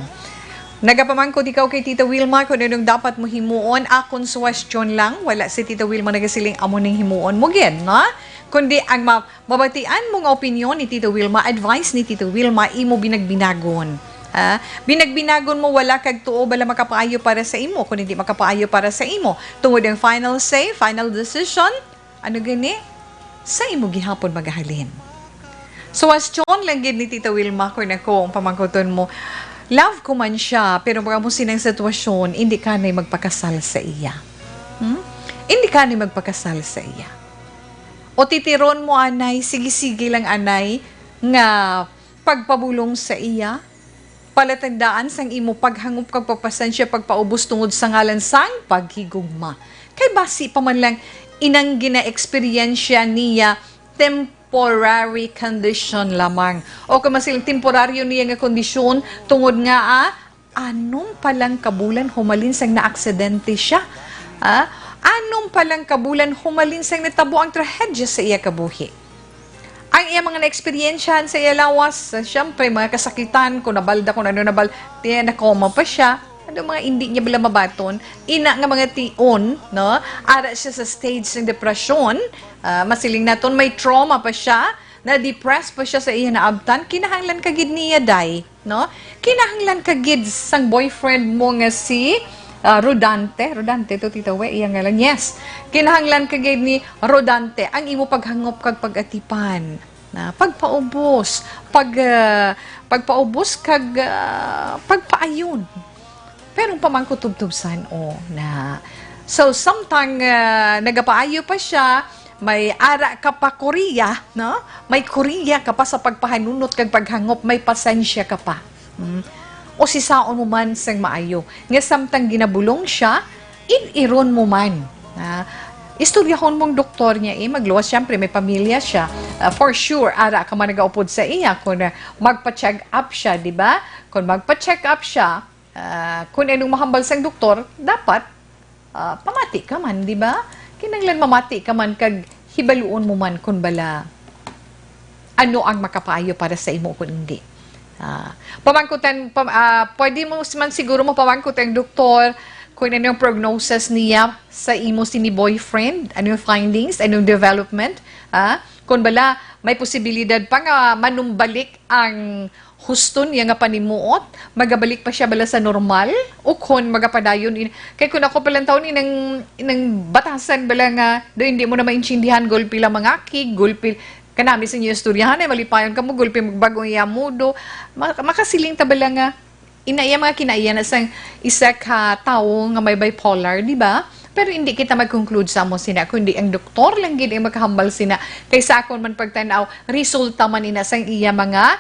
Nagapamangkot ikaw kay Tita Wilma kung anong dapat mo himuon. Akon suwestyon lang, wala si Tita Wilma nagasiling amo ning himuon mo gid, no? Kundi ang ma-, mabatian mo nga opinyon ni Tita Wilma, advice ni Tita Wilma, imo binagbinagon. Ha? Binagbinagon mo, wala kag tuo bala makapaayo para sa imo, kung hindi makapaayo para sa imo. Tungod ang final say, final decision, ano gani? Sa imo gihapon magahalin. So, suwestyon lang gid ni Tita Wilma, kung ako ang pamangkuton mo, love ko man siya, pero pag amo sinang sitwasyon, hindi ka na'y magpakasal sa iya. Hmm? Hindi ka na'y magpakasal sa iya. O titiron mo, anay, sige-sige lang, anay, nga pagpabulong sa iya, palatandaan sang imo paghangop kag pagpasensya, pagpaubos tungod sa ngalan sang paghigugma. Kay basi pa man lang inang gina-eksperyensya niya, temporary condition lamang. O kung masiling temporaryo niya nga kondisyon, tungod nga, ah, anom pa lang ka bulan humalin sang naaksidente siya. Ah, anom pa lang ka bulan humalin sang natabo ang trahedya sa iya kabuhi. Ang iya mga naeksperyensyahan sa iya lawas, siyempre, mga kasakitan, kung nabalda, kung ano nabal-, tiyan, nakoma pa siya. Ano mga hindi niya bala mabaton? Ina nga mga tion, no? Ara siya sa stage ng depression, ah, masiling naton, may trauma pa siya, na-depress pa siya sa iya naabtan, kinahanglan ka gid niya, day, no? Kinahanglan ka gid sang boyfriend mo nga si, ah, Rodante. Rodante to, Tita We, iya ngalan. Yes. Kinahanglan ka gid ni Rodante ang imo paghangop kag pag-atipan. Na pagpaubos, pag, ah, pagpaubos kag, ah, pagpaayon. Pero ang pamangkot tubtob san-o na. So, samtang, ah, nagapaayo pa siya, may ara ka pa Korea, no? May Korea ka pa sa pagpahanunot kag paghangop, may pasensya ka pa. Hmm. Usisaon mo man sang maayo. Nga samtang ginabulong siya, in-iron mo man. Ah, istoryahon mong doktor niya, eh, magluwas, siyempre, may pamilya siya. Ah, for sure, ara ka man nagaupod sa iya kung, ah, magpa-check up siya, di ba? Kung magpa-check up siya, ah, kung anong mahambal sang doktor, dapat, ah, pamati ka man, di ba? Kinahanglan mamati ka man kag hibaluon mo man kung bala ano ang makapaayo para sa imo kung hindi. Ah, pamangkutan, pam-, ah, pwede mo man siguro mo pamangkot ang doktor kung ano yung prognosis niya sa imo sini boyfriend, ano yung findings, ano yung development, ah, kung bala may posibilidad pa nga manumbalik ang husto niya nga panimuot, magabalik pa siya bala sa normal, o kon magapadayon in-, kay kun ako palantaw ni nang, nang batasan bala nga, do hindi mo na maintindihan, gulpi lang mangakig, gulpi, kanami sa inyo istoryahan ay malipayon ka mo, gulpi magbago iya mudo, ma-, makasiling ta bala nga, ina iya mga kinaiya na sang isa ka tawo nga may bipolar, di ba? Pero hindi kita mag-conclude sa amo sina, kundi ang doktor lang gid ang makahambal sina. Kay sa akon man pagtanaw, resulta man ina sang iya mga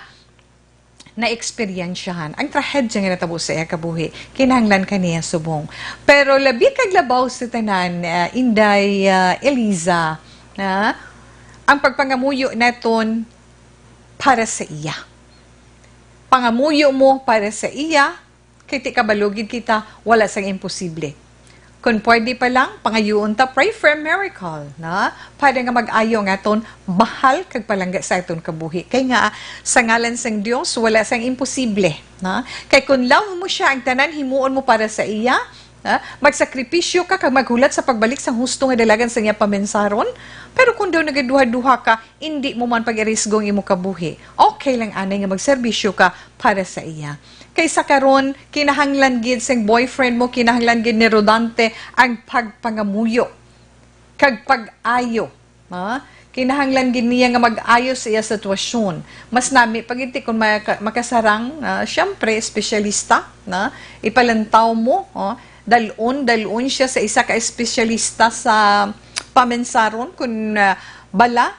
naeksperyensyahan. Ang trahedya nga natabo sa iya kabuhi, kinahanglan ka niya subong. Pero labi kag labaw sa tanan, ah, Inday, ah, Eliza, ah, ang pagpangamuyo naton para sa iya. Pangamuyo mo para sa iya, kay ti kabalo gid kita, wala sang imposible. Kon pwede pa lang, pangayuon ta, pray for a miracle, na? Para nga mag-ayo ang aton mahal kag palangga sa aton kabuhi. Kay nga, sa ngalan sang Dios, wala sang imposible, na? Kay kon love mo siya, ang tanan himuon mo para sa iya, Ha? Magsakripisyo ka kag maghulat sa pagbalik sang husto nga dalagan sa iya pamensaron? Pero kung daw nagaduha-duha ka, indi mo man pag-irisgo ang imo kabuhi. Okay lang anay nga magserbisyo ka para sa iya. Kaysa karon, kinahanglan gid sing boyfriend mo, kinahanglan gid ni Rodante ang pagpangamuyo kag pag-ayo. Ha? Kinahanglan gid niya nga mag-ayo sa iya sitwasyon. Mas nami pa gid ti kung maka-, makasarang, ah, siyempre, espesyalista, na ipalantaw mo, oh, dalon, dalon siya sa isa ka espesyalista sa pamensaron kung, ah, bala,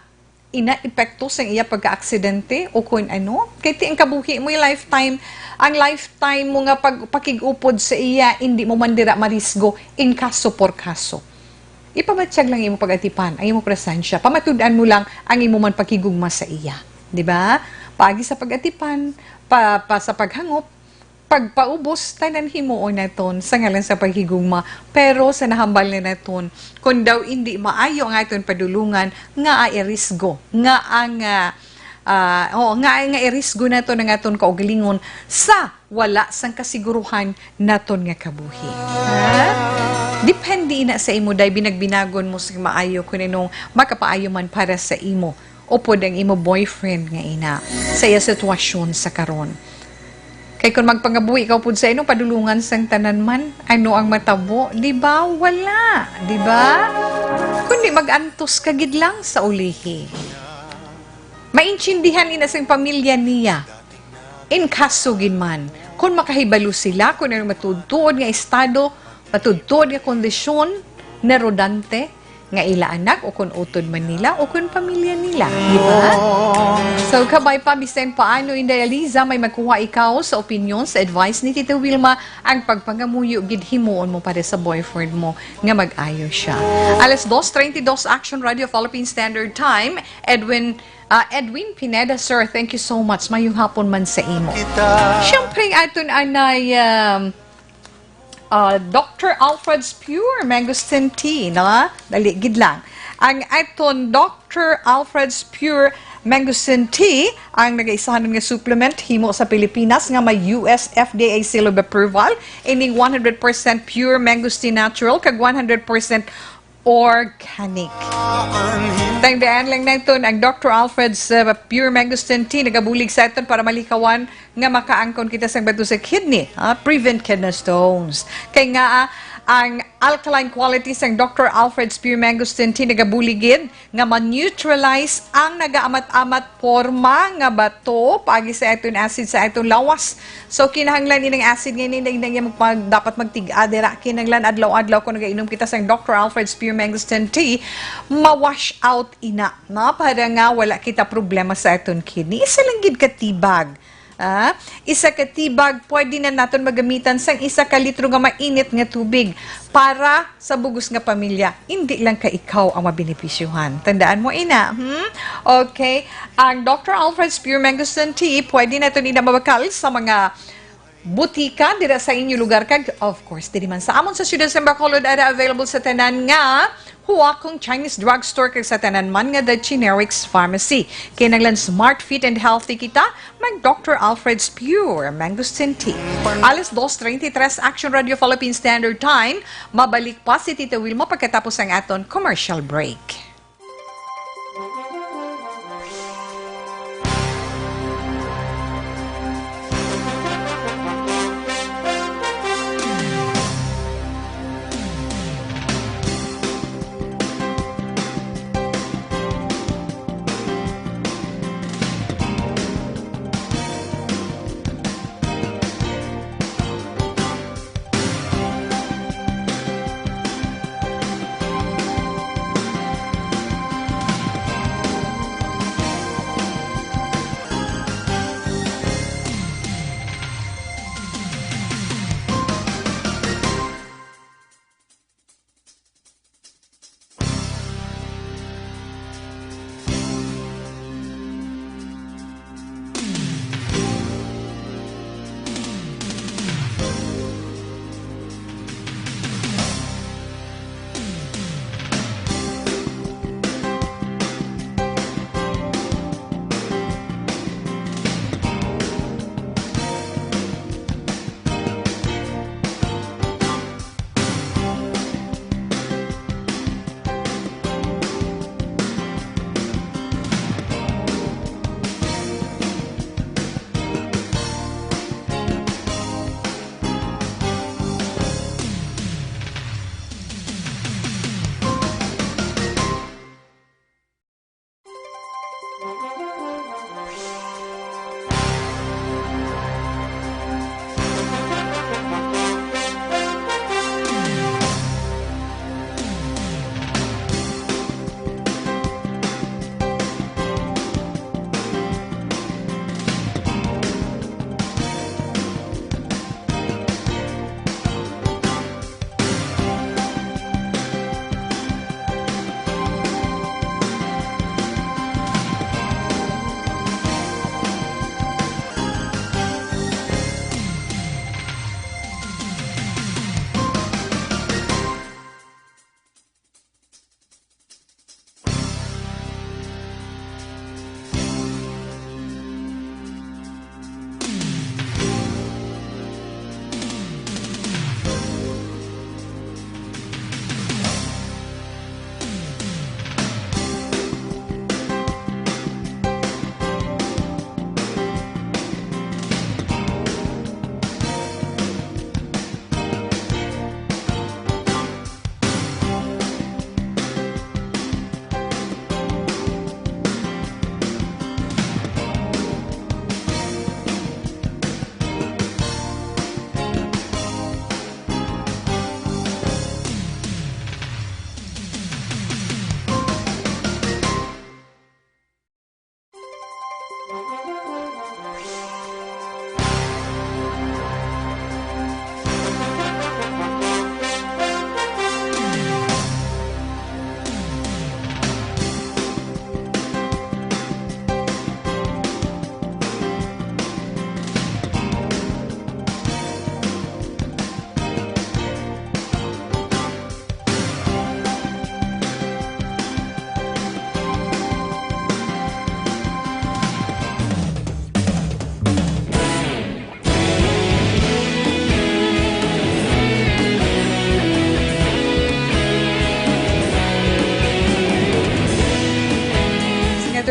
ina epekto sang iya pagka-aksidente o kung ano. Kay ti ang kabuhi mo, lifetime, ang lifetime mo nga pag-, pakig-upod sa iya, hindi mo man dira marisgo in kaso por kaso. Ipabatyag lang imo pag-atipan, ang imo presensya. Pamatud-an mo lang ang imo man paghigugma sa iya. Di ba? Paagi sa pag-atipan, pa, pa sa paghangop, pagpaubos, tanan himuon naton sa ngalan sa paghigugma. Pero sa nahambal na naton, kung daw indi maayo ang aton padulungan, nga ay risgo, nga ang, ah, ah, oo, nga, nga irisgo naton ang aton kaugalingon sa wala sang kasiguruhan naton nga kabuhi. Ha? Depende ina sa imo, day, binagbinagon mo sa maayo kung anong makapaayo man para sa imo upod ang imo boyfriend nga ina sa iya sitwasyon sa karon. Kay kung magpangabuhi ka upod sa ino padulungan sang tanan man, ano ang matabo? Di ba? Wala. Di ba? Kundi mag-antos ka gid lang sa ulihi. Maintindihan ina sing pamilya niya. In kaso gid man, kung makahibalo sila kung ano matuod-tuod nga estado, matuod-tuod nga kondisyon ni Rodante nga ila anak, o kung utod man nila, o kung pamilya nila, di ba? So, kabay pa, bisan paano, Inday Aliza, may makuha ikaw sa opinyon, sa advice ni Tita Wilma, ang pagpangamuyo gid himuon mo para sa boyfriend mo nga mag-ayo siya. Alas dos treinta y dos, Action Radio Philippine Standard Time, Edwin Ah, Edwin Pineda, sir, thank you so much. Mayong hapon man sa imo. Kita. Siyempre, aton anay, um, ah, Doctor Alfred's Pure Mangosteen Tea, no? Dali, gid lang. Ang aton Doctor Alfred's Pure Mangosteen Tea, ang nagaisahanon nga supplement, himo sa Pilipinas, nga may U S F D A seal of approval, ining one hundred percent pure mangosteen natural, kag one hundred percent organic. Tandaan lang naton, ang Doctor Alfred's, uh, Pure Mangosteen Tea nagabulig sa aton para malikawan nga makaangkon kita sang bato sa kidney, ah, prevent kidney stones. Kay nga, ah, ang alkaline quality sang Doctor Alfred's Pure Mangosteen Tea nagabulig gid nga ma-neutralize ang nagaamat-amat porma nga bato paagi sa aton acid sa aton lawas. So, kinahanglan ining acid nga ini, hindi, hindi magpag-, dapat magtig-a dira. Kinahanglan adlaw-adlaw kung nagainom kita sang Doctor Alfred's Pure Mangosteen Tea, ma-wash out ina, no? Para nga wala kita problema sa aton kidney. Isa lang gid ka tibag. Ah, isa ka tibag, pwede na naton magamitan sang isa ka litro nga mainit nga tubig para sa bugos nga pamilya, indi lang ka ikaw ang mabenepisyohan. Tandaan mo ina, hmm? Okay. Ang Doctor Alfred's Pure Mangosteen Tea, pwede naton ina mabakal sa mga butika dira sa inyo lugar, kag, of course, diri man sa amon sa siyudad sa Bacolod, ara available sa tanan nga Huakong Chinese Drugstore kag sa tanan man nga The Generics Pharmacy. Kinahanglan smart, fit, and healthy kita, mag Doctor Alfred's Pure Mangosteen Tea. Alas dos treinta y tres, Action Radio Philippine Standard Time. Mabalik pa si Tita Wilma pagkatapos ang aton commercial break.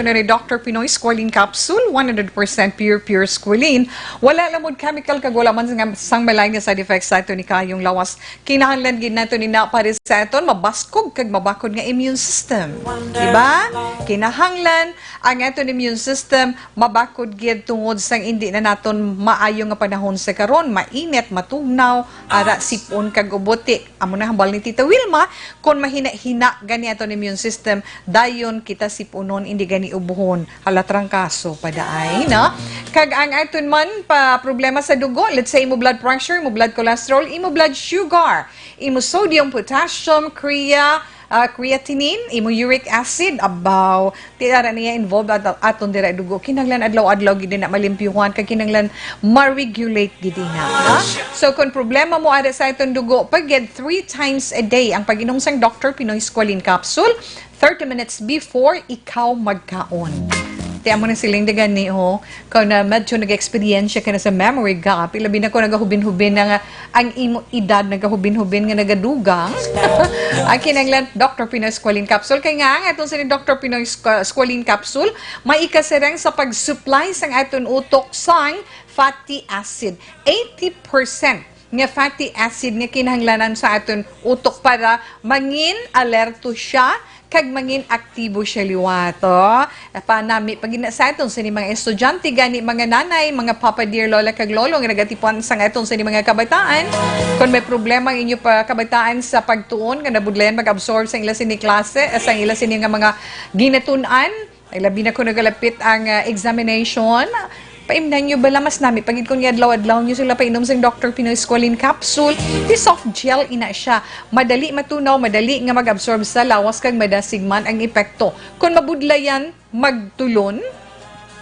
Pero Doctor Pinoy Squalene Capsule, one hundred percent pure, pure squalene. Wala lamod chemical kag wala man nga sang malain nga side effects sa aton ikayong lawas. Kinahanglan gid nato ni na para sa aton mabaskog kag mabakod nga immune system. Diba? Kinahanglan ang aton immune system mabakod gid tungod sang indi na naton maayo nga panahon sa karon, mainit, matugnaw, ara sipon kag ubuti. Amo na hambal ni Tita Wilma, kon mahina-hina gani aton immune system, dayon kita sipunon, indi gani ubuhon. Hala, trangkaso pa daay, no? Kag ang aton man pa problema sa dugo, let's say imo blood pressure, imo blood cholesterol, imo blood sugar, imo sodium, potassium, crea, ah, creatinine, imo uric acid, abaw, ti ara niya involved at aton dira dugo. Kinahanglan adlaw-adlaw gid na malimpyuhan, kag kinahanglan ma-regulate gid ina, ha? So, kung problema mo ara sa aton dugo, pagid three times a day ang pag-inom sang Doctor Pinoy Squalene Capsule, thirty minutes before ikaw magkaon. Ti amo na siling dagan ni, oh, kung na medyo nag-experience ka na sa memory gap, ilabi na kung nagahubin-hubin na nga ang imo edad, nagahubin-hubin nga nagadugang. Ang kinahanglan, Doctor Pinoy Squalene Capsule. Kay nga, ang aton sini Doctor Pinoy Squa-, Squalene Capsule, may ikasirang sa pag-supply sang aton utok sang fatty acid. Eighty percent nga fatty acid nga kinahanglanan sa aton utok para mangin alerto siya kag mangin aktibo siya liwat, oh. Panami pa gid na sa aton sini mga estudyante, gani mga nanay, mga papa, dear lola kag lolo nga nagatipuan sang aton sini mga kabataan. Kung may problema ang inyo pa kabataan sa pagtuon, nga nabudlayan mag-absorb sa ila sini klase, eh, sa ila sini nga mga ginatun-an, ay labi na kung nagalapit ang, ah, examination, paimnan nyo bala mas nami pagid kung adlaw-adlaw nyo sila painom sing Doctor Pinoy Squalene Capsule. Di soft gel ina siya. Madali matunaw, madali nga mag-absorb sa lawas kag madasig man ang epekto. Kung mabudlayan magtulon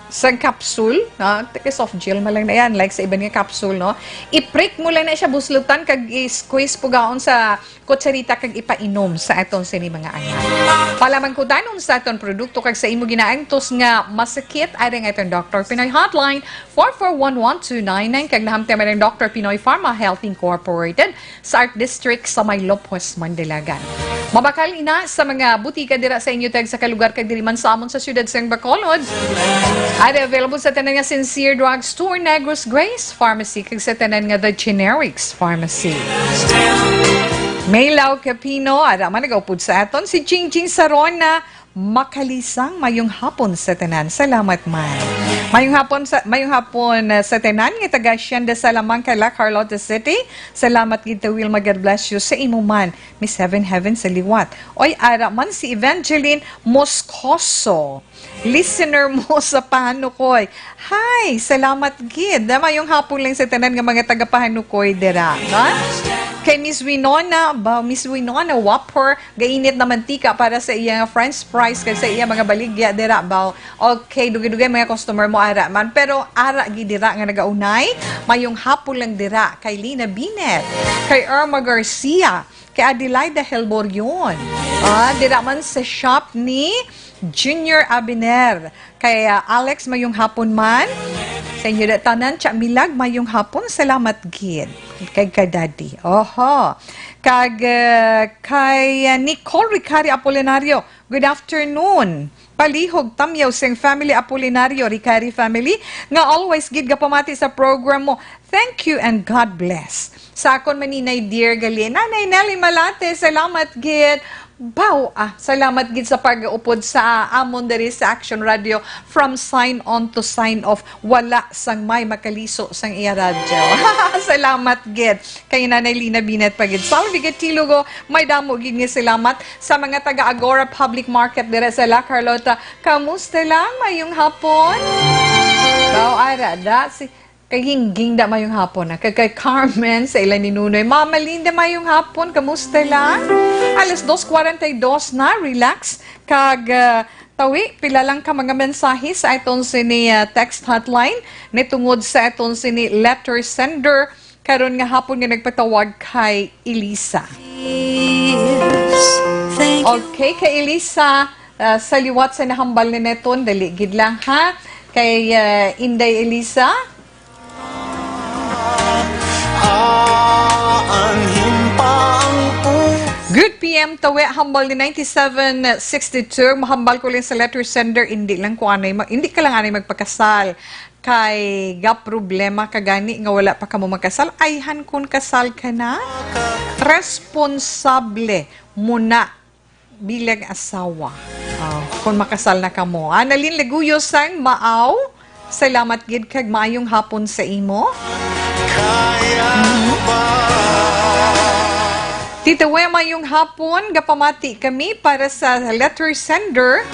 sang capsule, no? Take soft gel man lang na yan, like sa iban nga capsule, no? I-prick mo lang na siya, buslutan, kag i-squeeze pugaon sa kutsarita kag ipainom sa aton sini mga anak. Palamangkutanon sa aton produkto kag sa imo ginaantos nga masakit, ari ang aton Doctor Pinoy Hotline, four four one one two nine nine, kag nahamtang man ang Doctor Pinoy Pharma Health Incorporated sa Art District sa may Lopez, Mandalagan. Mabakal ina sa mga butika dira sa inyo tag sa kalugar kag diri man sa amon sa siyudad sang Bacolod. Ari available sa tanan nga Sincere Drug Store, Negros Grace Pharmacy, kag sa tanan nga The Generics Pharmacy. Maylaw Capino, ara man nagaupod sa aton si Jingjing Sarona, makalisang mayong hapon sa tanan. Salamat man. Mayong hapon sa, mayong hapon, uh, sa tanan nga taga Hacienda Salamanca, La Carlota City. Salamat gid ta Wilma, God bless you sa imo man. Miss Heaven Heaven sa liwat. Oy, ara man si Evangeline Moscoso. Listener mo sa Pahanukoy. Hi, salamat gid. Mayong hapon lang sa tanan nga mga taga Pahanukoy dira, no? Kay Miss Winona, ba, Miss Winona Wapper, gainit na mantika para sa iya nga French fries kag sa iya mga baligya dira, ba. Okay, dugay-dugay mga customer mo ara man, pero ara gid dira nga nagaunay. Mayong hapon lang dira kay Lina Binet, kay Irma Garcia, kay Adelaida Helborion. Ah, dira man sa shop ni Junior Abiner. Kay, ah, Alex, mayong hapon man. Sa inyo na tanan, Cha Milag, mayong hapon. Salamat gid. Kay ka Daddy. Oho. Kag, ah, kay, ah, Nicole Ricari Apolinario, good afternoon. Palihog tamyaw sing family Apolinario, Ricari family, nga always gid gapamati sa program mo. Thank you and God bless. Sa akon maninay dear gali, Nanay Nelly Malate, salamat gid. Baw, ah, salamat gid sa pag-upod sa amon diri sa Action Radio. From sign on to sign off, wala sang may makaliso sang iya radyo. Salamat gid kay Nanay Lina Binet pa gid. Salvi Gatilugo, may damo gid nga salamat sa mga taga Agora Public Market dira sa La Carlota. Kamusta lang? Mayong hapon? Baw, ara, da, si, kay Gingging da mayong hapon, ah. Kag kay Carmen sa ila ni Nunoy. Mama Linda, mayong hapon. Kamusta lang? Alas dos cuarenta y dos na, relax. Kag, ah, tawi, pila lang ka mga mensahe sa aton sini, ah, text hotline. Nitungod sa aton sini letter sender. Karon nga hapon nga nagpatawag kay Elisa. Thank you. Okay, kay Elisa, ah, sa liwat sa nahambal ni Neton, dali gid lang, ha? Kay, ah, Inday Elisa. Ah, anhin pa ang pu- Good P M Tawi, hambal ni ninety-seven sixty-two, mahambal ko lang sa letter sender, hindi lang ko anay ma-, hindi ka lang anay magpakasal. Kay ga problema ka gani nga wala pa kamo magkasal, ayhan kon kasal ka na. Responsable mo na bilang asawa. Ah, kung makasal na kamo. Annalyn Leguyo sang Maaw, salamat gid kag maayong hapon sa imo. Tita We, maayong hapon. Gapamati kami para sa letter sender.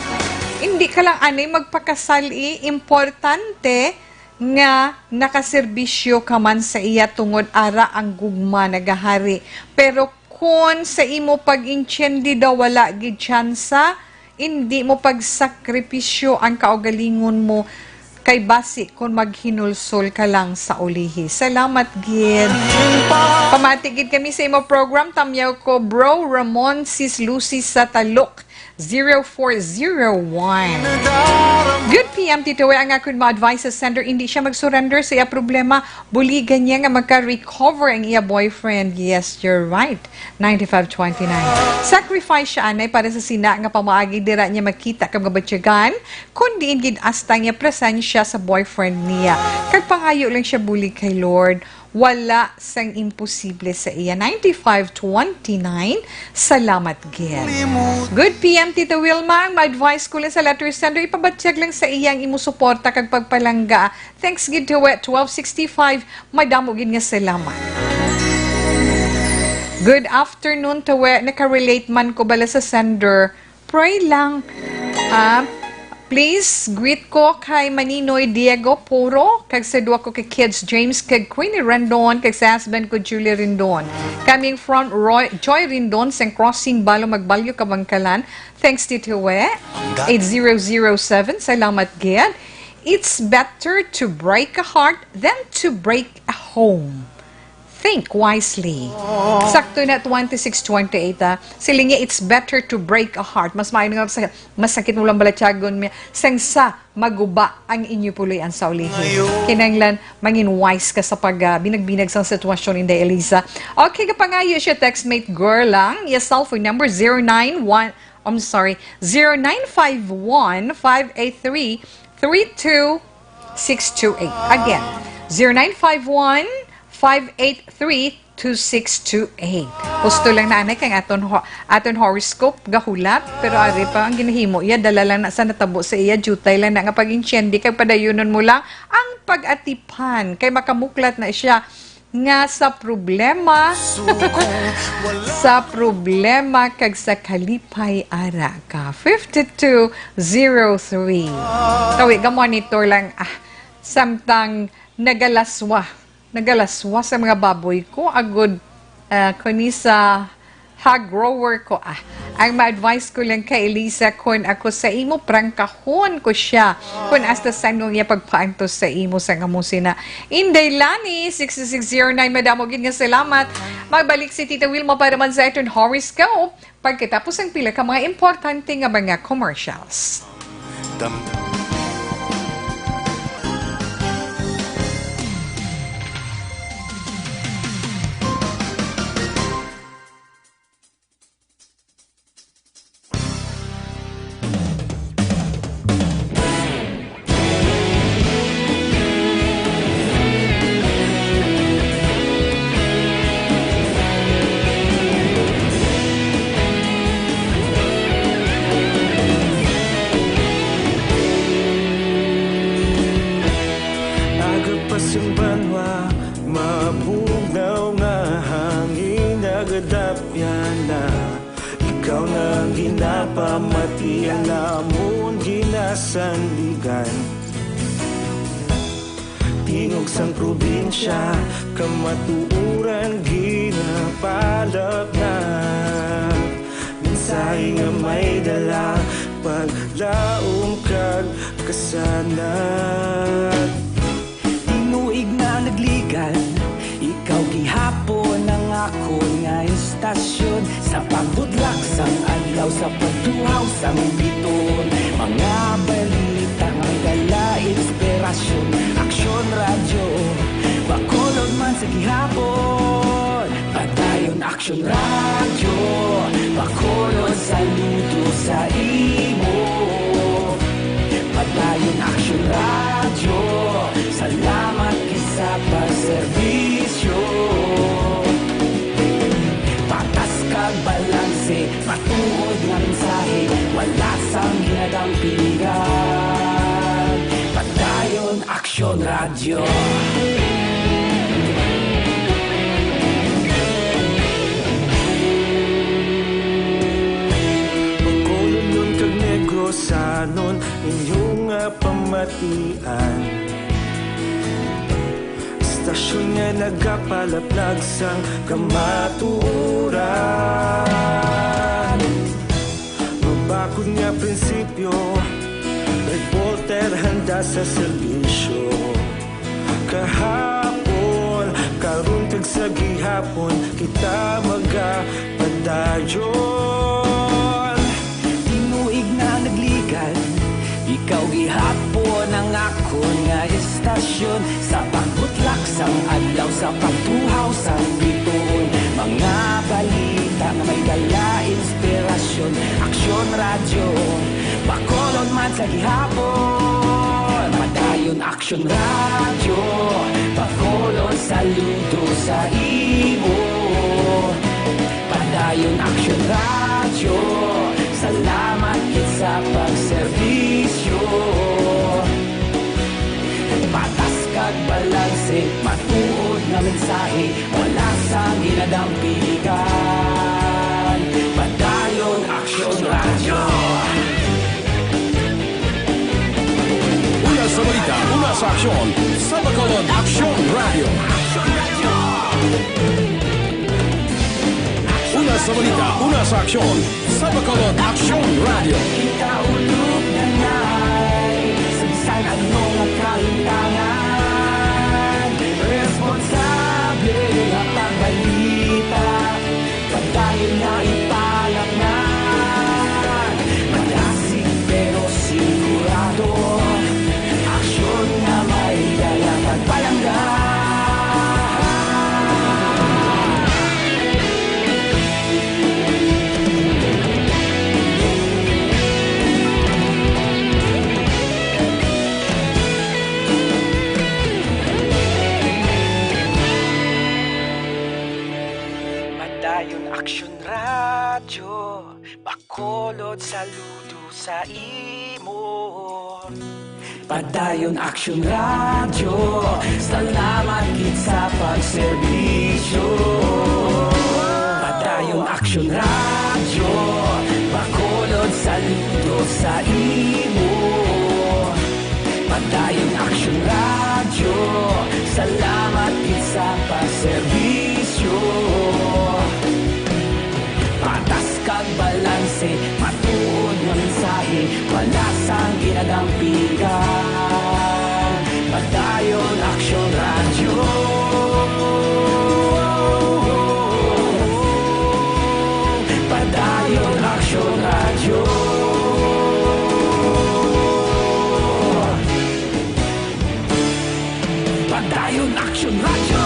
Hindi ka lang anay magpakasal, eh. Importante nga nakaserbisyo ka man sa iya, tungod ara ang gugma nagahari. Pero kon sa imo pag-intiendi daw wala gid tsansa, indi mo pagsakripisyo ang kaugalingon mo, kay basi kon maghinulsol ka lang sa ulihi. Salamat gid. Pamati gid kami sa imo program. Tamyaw ko, Bro Ramon, Sis Lucy sa Talok, zero four zero one. Good P M, Tito Way. Ang akon ma-advise sa sender, hindi siya mag-surrender sa iya problema. Buligan niya nga magka-recover ang iya boyfriend. Yes, you're right. Ninety-five twenty-nine. Sacrifice siya, anay, para sa sina nga pamaagi dira niya makita kag mabatyagan, kun diin gid asta niya presensya sa boyfriend niya. Kag pangayo lang siya bulig kay Lord. Wala sang imposible sa iya. Ninety-five twenty-nine, salamat gid. Good P M, Tita Wilma. Ang ma-advise ko lang sa letter sender, ipabatyag lang sa iya ang imo suporta kag pagpalangga. Thanks gid, Tawi, twelve sixty-five. Madamo gid nga salamat. Good afternoon, Tawi. Naka-relate man ko bala sa sender. Pray lang. Ah, please greet ko kay Maninoy Diego Puro, kag sa duha ko ka kids, James kag Queenie Rendon, kag sa husband ko, Julie Rendon. Coming from Roy, Joy Rendon, sang Crossing, Balo, Magbalyo, Kabangkalan. Thanks, Tito We. Eight zero zero seven, salamat gid. It's better to break a heart than to break a home. Think wisely. Sakto na, twenty-six twenty-eight, ah. Siling niya, "It's better to break a heart." Mas maayo nga sa-, masakit mo lang balatyagon niya. Sang sa maguba ang inyo puloy-an sa ulihi. Kinahanglan mangin wise ka sa pag, ah, binag-binag sang sitwasyon, Inday Eliza. Okay, kapangayo siya, textmate girl lang. Yes, cellphone number zero nine one, I'm sorry, zero nine five one, five eight three, three two six two eight. Again, zero nine five one, five eight three, two six two eight. Husto lang na anay kay aton ho-, aton horoscope gahulat, pero ari pa ang ginahimo iya, dala lang na sa natabo sa iya, jutay lang na nga pag-intiendi kag padayunon mo lang ang pag-atipan kay makamuklat na siya nga sa problema, sa problema kag sa kalipay ara ka. Fifty-two zero three. Tawi ka, monitor lang, ah, samtang nagalaswa. Nagalaswa sa mga baboy ko, agod, ah, kuni sa hog grower ko, ah. Ang ma-advise ko lang kay Elisa, kun ako sa imo, prangkahon ko siya. Kun hasta san-o niya pagpaantos sa imo, sang amo sina. Inday Lani, six six zero nine, madamo gid nga salamat. Magbalik si Tita Wilma para man sa aton horoscope pagkatapos ang pila ka mga importante nga mga commercials. Dam- Agapas ang banwa, mabugnaw nga hangin, nagadapyan na. Ikaw na ang ginapamati, ang amon ginasandigan. Tingog sang probinsya, kamatuoran ginapalapnat. Mensahe nga may dala, paglaom kag kasanag. Tinuig na nagligan, ikaw gihapon ang akon nga istasyon. Sa pagbudlak sang adlaw, sa pagtuhaw sang biton, mga balita nga dala inspirasyon. Aksyon Radyo, Bacolod man sa gihapon. Padayon Aksyon Radyo, Bacolod, saludo sa imo. Padayon Aksyon Radyo, salamat gid sa pagserbisyo. Patas kag balanse, matuod nga mensahe, wala sang ginadampigan. Padayon Aksyon Radyo. Bacolodnon kag Negrosanon, inyo nga pamatian. Istasyon nga nagapalaplag sang kamatuoran. Mabakod nga prinsipyo, reporter handa sa serbisyo. Kahapon, karon kag sa gihapon, kita magapadayon. Tinuig na nagligad, ikaw gihapon ang akon nga istasyon. Sa pagbutlak sang adlaw, sa pagtuhaw sang bituon, mga balita nga may dala inspirasyon. Aksyon Radyo, Bacolod man sa gihapon. Padayon Aksyon Radyo, Bacolod, saludo sa imo. Padayon Aksyon Radyo, salamat gid sa pagserbisyo. Patas kag balanse, matuod nga mensahe, wala sang ginadampigan. Padayon Aksyon Radyo. Una sa balita, una sa aksyon, sa Bacolod Aksyon Radyo. Una sa balita, una sa aksyon, sa Bacolod Aksyon Radyo. Kita ulog na nai, sa bisan ano nga kahintangan, responsable nga pagbalita, padayon na ipalapnan. Malasig pero sigurado, aksyon nga may dala kag palangga. Padayon Aksyon Radyo, Bacolod, saludo sa imo. Padayon Aksyon Radyo, salamat gid sa pagserbisyo. Padayon Aksyon Radyo, Bacolod, saludo sa imo. Padayon Aksyon Radyo, salamat gid sa pagserbisyo. Patas kag balanse, matuod nga mensahe, wala sang ginadampigan. Padayon Aksyon Radyo. Padayon Aksyon Radyo. Padayon Aksyon Radyo.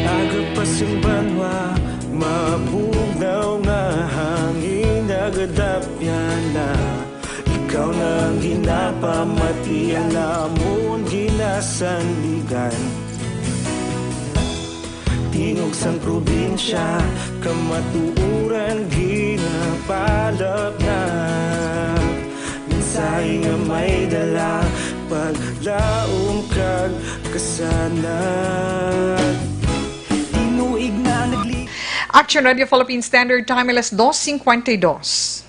Aga pa sing banwa, mabugnaw nga hangin nagadapyana. Ikaw na ang ginapamatian, amon ginasandigan. Tingog sang probinsya, kamatuoran ginapalapnag. Mensahe nga may dala, paglaom kag kasanag. Tinuig na nagli- Action Radio Philippine Standard Time, alas dos cincuenta y dos.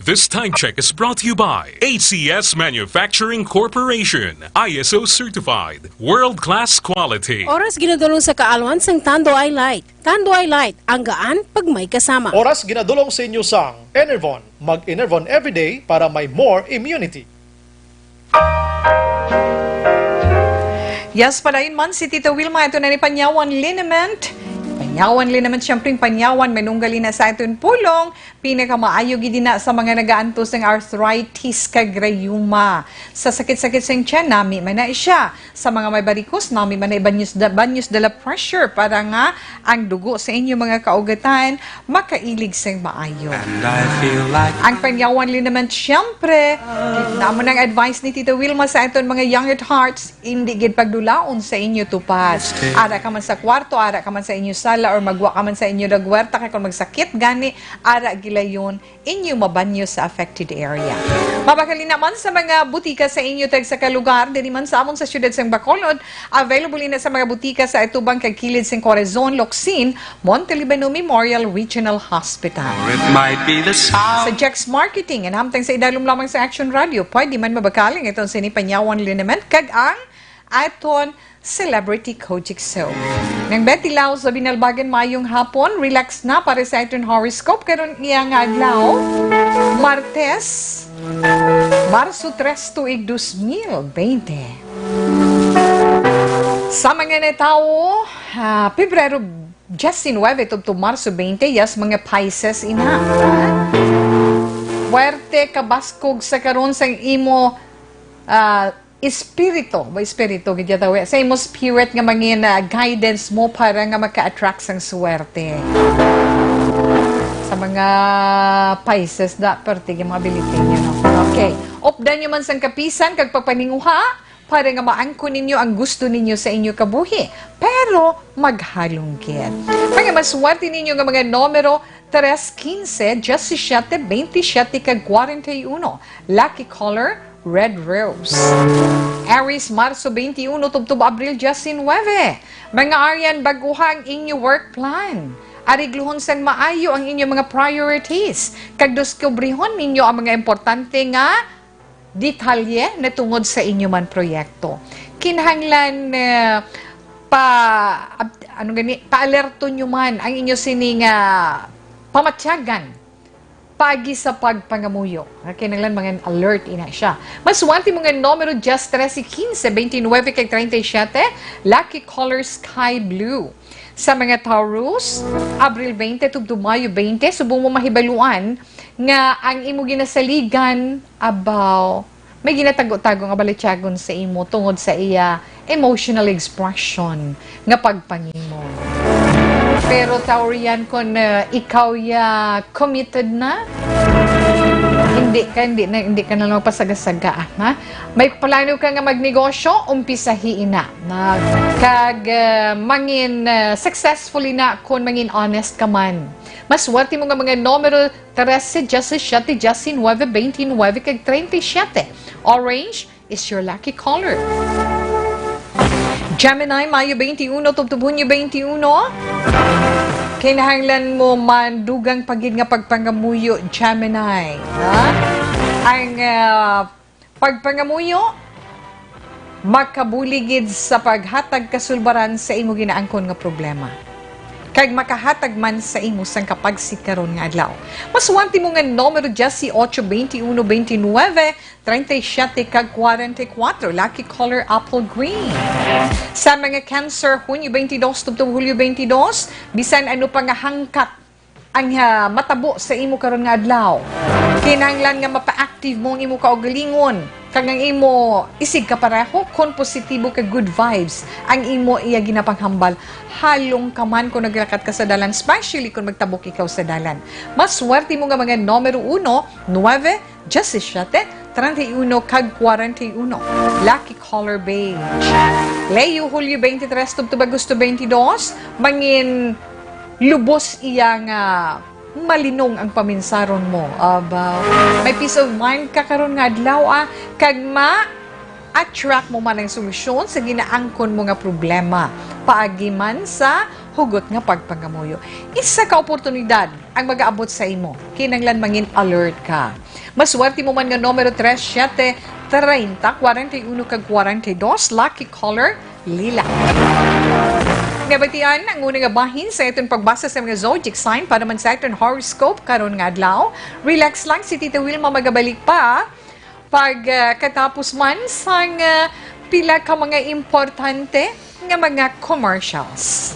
This time check is brought to you by A C S Manufacturing Corporation, I S O certified, world-class quality. Oras ginadulong sa kaalwan sang Tanduay Light. Tanduay Light, ang gaan pag may kasama. Oras ginadulong sa inyo sang Enervon. Mag-Enervon everyday para may more immunity. Yes, padayon man si Tita Wilma, ito na ni Panyawan Liniment. Panyawan Liniment, siyempre, ang Panyawan, manunggal ina sa aton pulong. Pinakamaayo gid ina sa mga nagaantos ng arthritis kag rayuma. Sa sakit-sakit sing tiyan, nami man na siya. Sa mga may varicose, nami man na banyos da, banyos dala pressure para nga ang dugo sa inyo mga kaugatan makailig sing maayo. And I feel like Ang Panyawan Liniment, siyempre, namo nang advice ni Tita Wilma sa aton mga young at hearts, hindi gid pagdulaon sa inyo tupad. Ara ka man sa kwarto, ara ka man sa inyo sala, or magwa ka man sa inyo dagwerta, kay kung magsakit gani, ara gilayon inyo mabanyo sa affected area. Mabakal ina man sa mga butika sa inyo tagsa ka lugar, diri man sa amon sa siyudad sang Bacolod, available ina sa mga butika sa atubang kag kilid sing Corazon, Locsin, Monte Libano Memorial Regional Hospital. Or it might be the sound. Sa Jex Marketing, and hamtang sa idalom lamang sa Action Radio, pwede man mabakal ang aton sini Panyawan Liniment kag ang aton Celebrity Kojic Soap. Nang Betty Lau sa Binalbagan, mayong hapon. Relax na para sa aton horoscope karon niya nga adlaw. Martes, Marso tres, tuig dos mil bente. Sa mga natawo, ah, Pebrero diecinueve tubtob Marso bente, yes, mga Pisces ina. Puwerte kabaskog sa karon sang imo, ah, espiritu, ba espiritu gid yata, we? Sa imo spirit nga mangin, ah, guidance mo para nga maka-attract sang swerte. Sa mga Pisces, da, perti yung mga Biliteño, no? Okay. Updan nyo man sang kapisan kag pagpaninguha para nga maangkon ninyo ang gusto ninyo sa inyo kabuhi, pero maghalong gid. Mga maswerte ninyo nga mga numero, tres, quince, diecisiete, veintisiete, kag cuarenta y uno. Lucky color, red rose. Aries, Marso twenty-one tubtob Abril diecinueve. Mga Arian, baguha ang inyo work plan. Arigluhon sang maayo ang inyo mga priorities, kag diskubrihon ninyo ang mga importante nga detalye na tungod sa inyo man proyekto. Kinahanglan, eh, pa, ab-, ano gani, paalerto nyo man ang inyo sining, ah, pamatyagan paagi sa pagpangamuyo. Kinahanglan mga alert ina siya. Maswerte mo nga numero, dies, trese, quince, veintinuebe, kag treinta y siete. Lucky color, sky blue. Sa mga Taurus, Abril twenty tubtob Mayo twenty, subong mo mahibaluan nga ang imo ginasaligan, abaw, may ginatago-tago nga balatyagon sa imo tungod sa iya emotional expression nga pagpangimong. Pero Taurian, kung, uh, ikaw ya committed na, hindi ka, hindi na, hindi ka na lang magpasaga-saga, ha? May plano ka nga magnegosyo, umpisahi ina. Na, kag, uh, mangin, uh, successfully na kung mangin honest ka man. Maswerte mo nga mga numero, trese, diecisiete, diecinuebe, veintinuebe, kag treinta y siete. Orange is your lucky color. Gemini, Mayo twenty-one tubtob Hunyo twenty-one. Kinahanglan mo man dugang pa gid nga pagpangamuyo, Gemini. Ha? Ang, ah, pagpangamuyo, makabulig gid sa paghatag kasulbaran sa imo ginaangkon nga problema, kag makahatag man sa imo sang kapagsit karon nga adlaw. Maswerte mo nga numero, dieciocho, veintiuno, veintinuebe, treinta y siete, kag cuarenta y cuatro. Lucky color, apple green. Sa mga Cancer, Hunyo twenty-dos tubtob Hulyo twenty-dos, bisan ano pa nga hangkat ang, ah, matabo sa imo karon nga adlaw. Kinahanglan nga mapa-active mo ang imo kaugalingon, kag ang imo isig kapareho kon positibo kag good vibes ang imo iya ginapanghambal. Halong ka man kon naglakat ka sa dalan, especially kon magtabok ikaw sa dalan. Maswerte mo nga mga numero uno, nuebe, diecisiete, treinta y uno, kag cuarenta y uno. Lucky color, beige. Leo, Hulyo twenty-tres tubtob Agosto twenty-dos, mangin lubos iya nga malinong ang paminsaron mo. Aba, may peace of mind ka karon nga adlaw, ah, kag ma-attract mo man ang solusyon sa ginaangkon mo nga problema. Paagi man sa hugot nga pagpangamuyo. Isa ka oportunidad ang magaabot sa imo. Kinahanglan mangin alert ka. Maswerte mo man nga numero tres siete, treinta, cuarenta y uno kag cuarenta y dos, lucky color, lila. Nabatian ang una nga bahin sa aton pagbasa sa mga zodiac sign para man sa aton horoscope karon nga adlaw. Relax lang, si Tita Wilma magabalik pa pag, ah, katapos man sang, ah, pila ka mga importante nga mga commercials.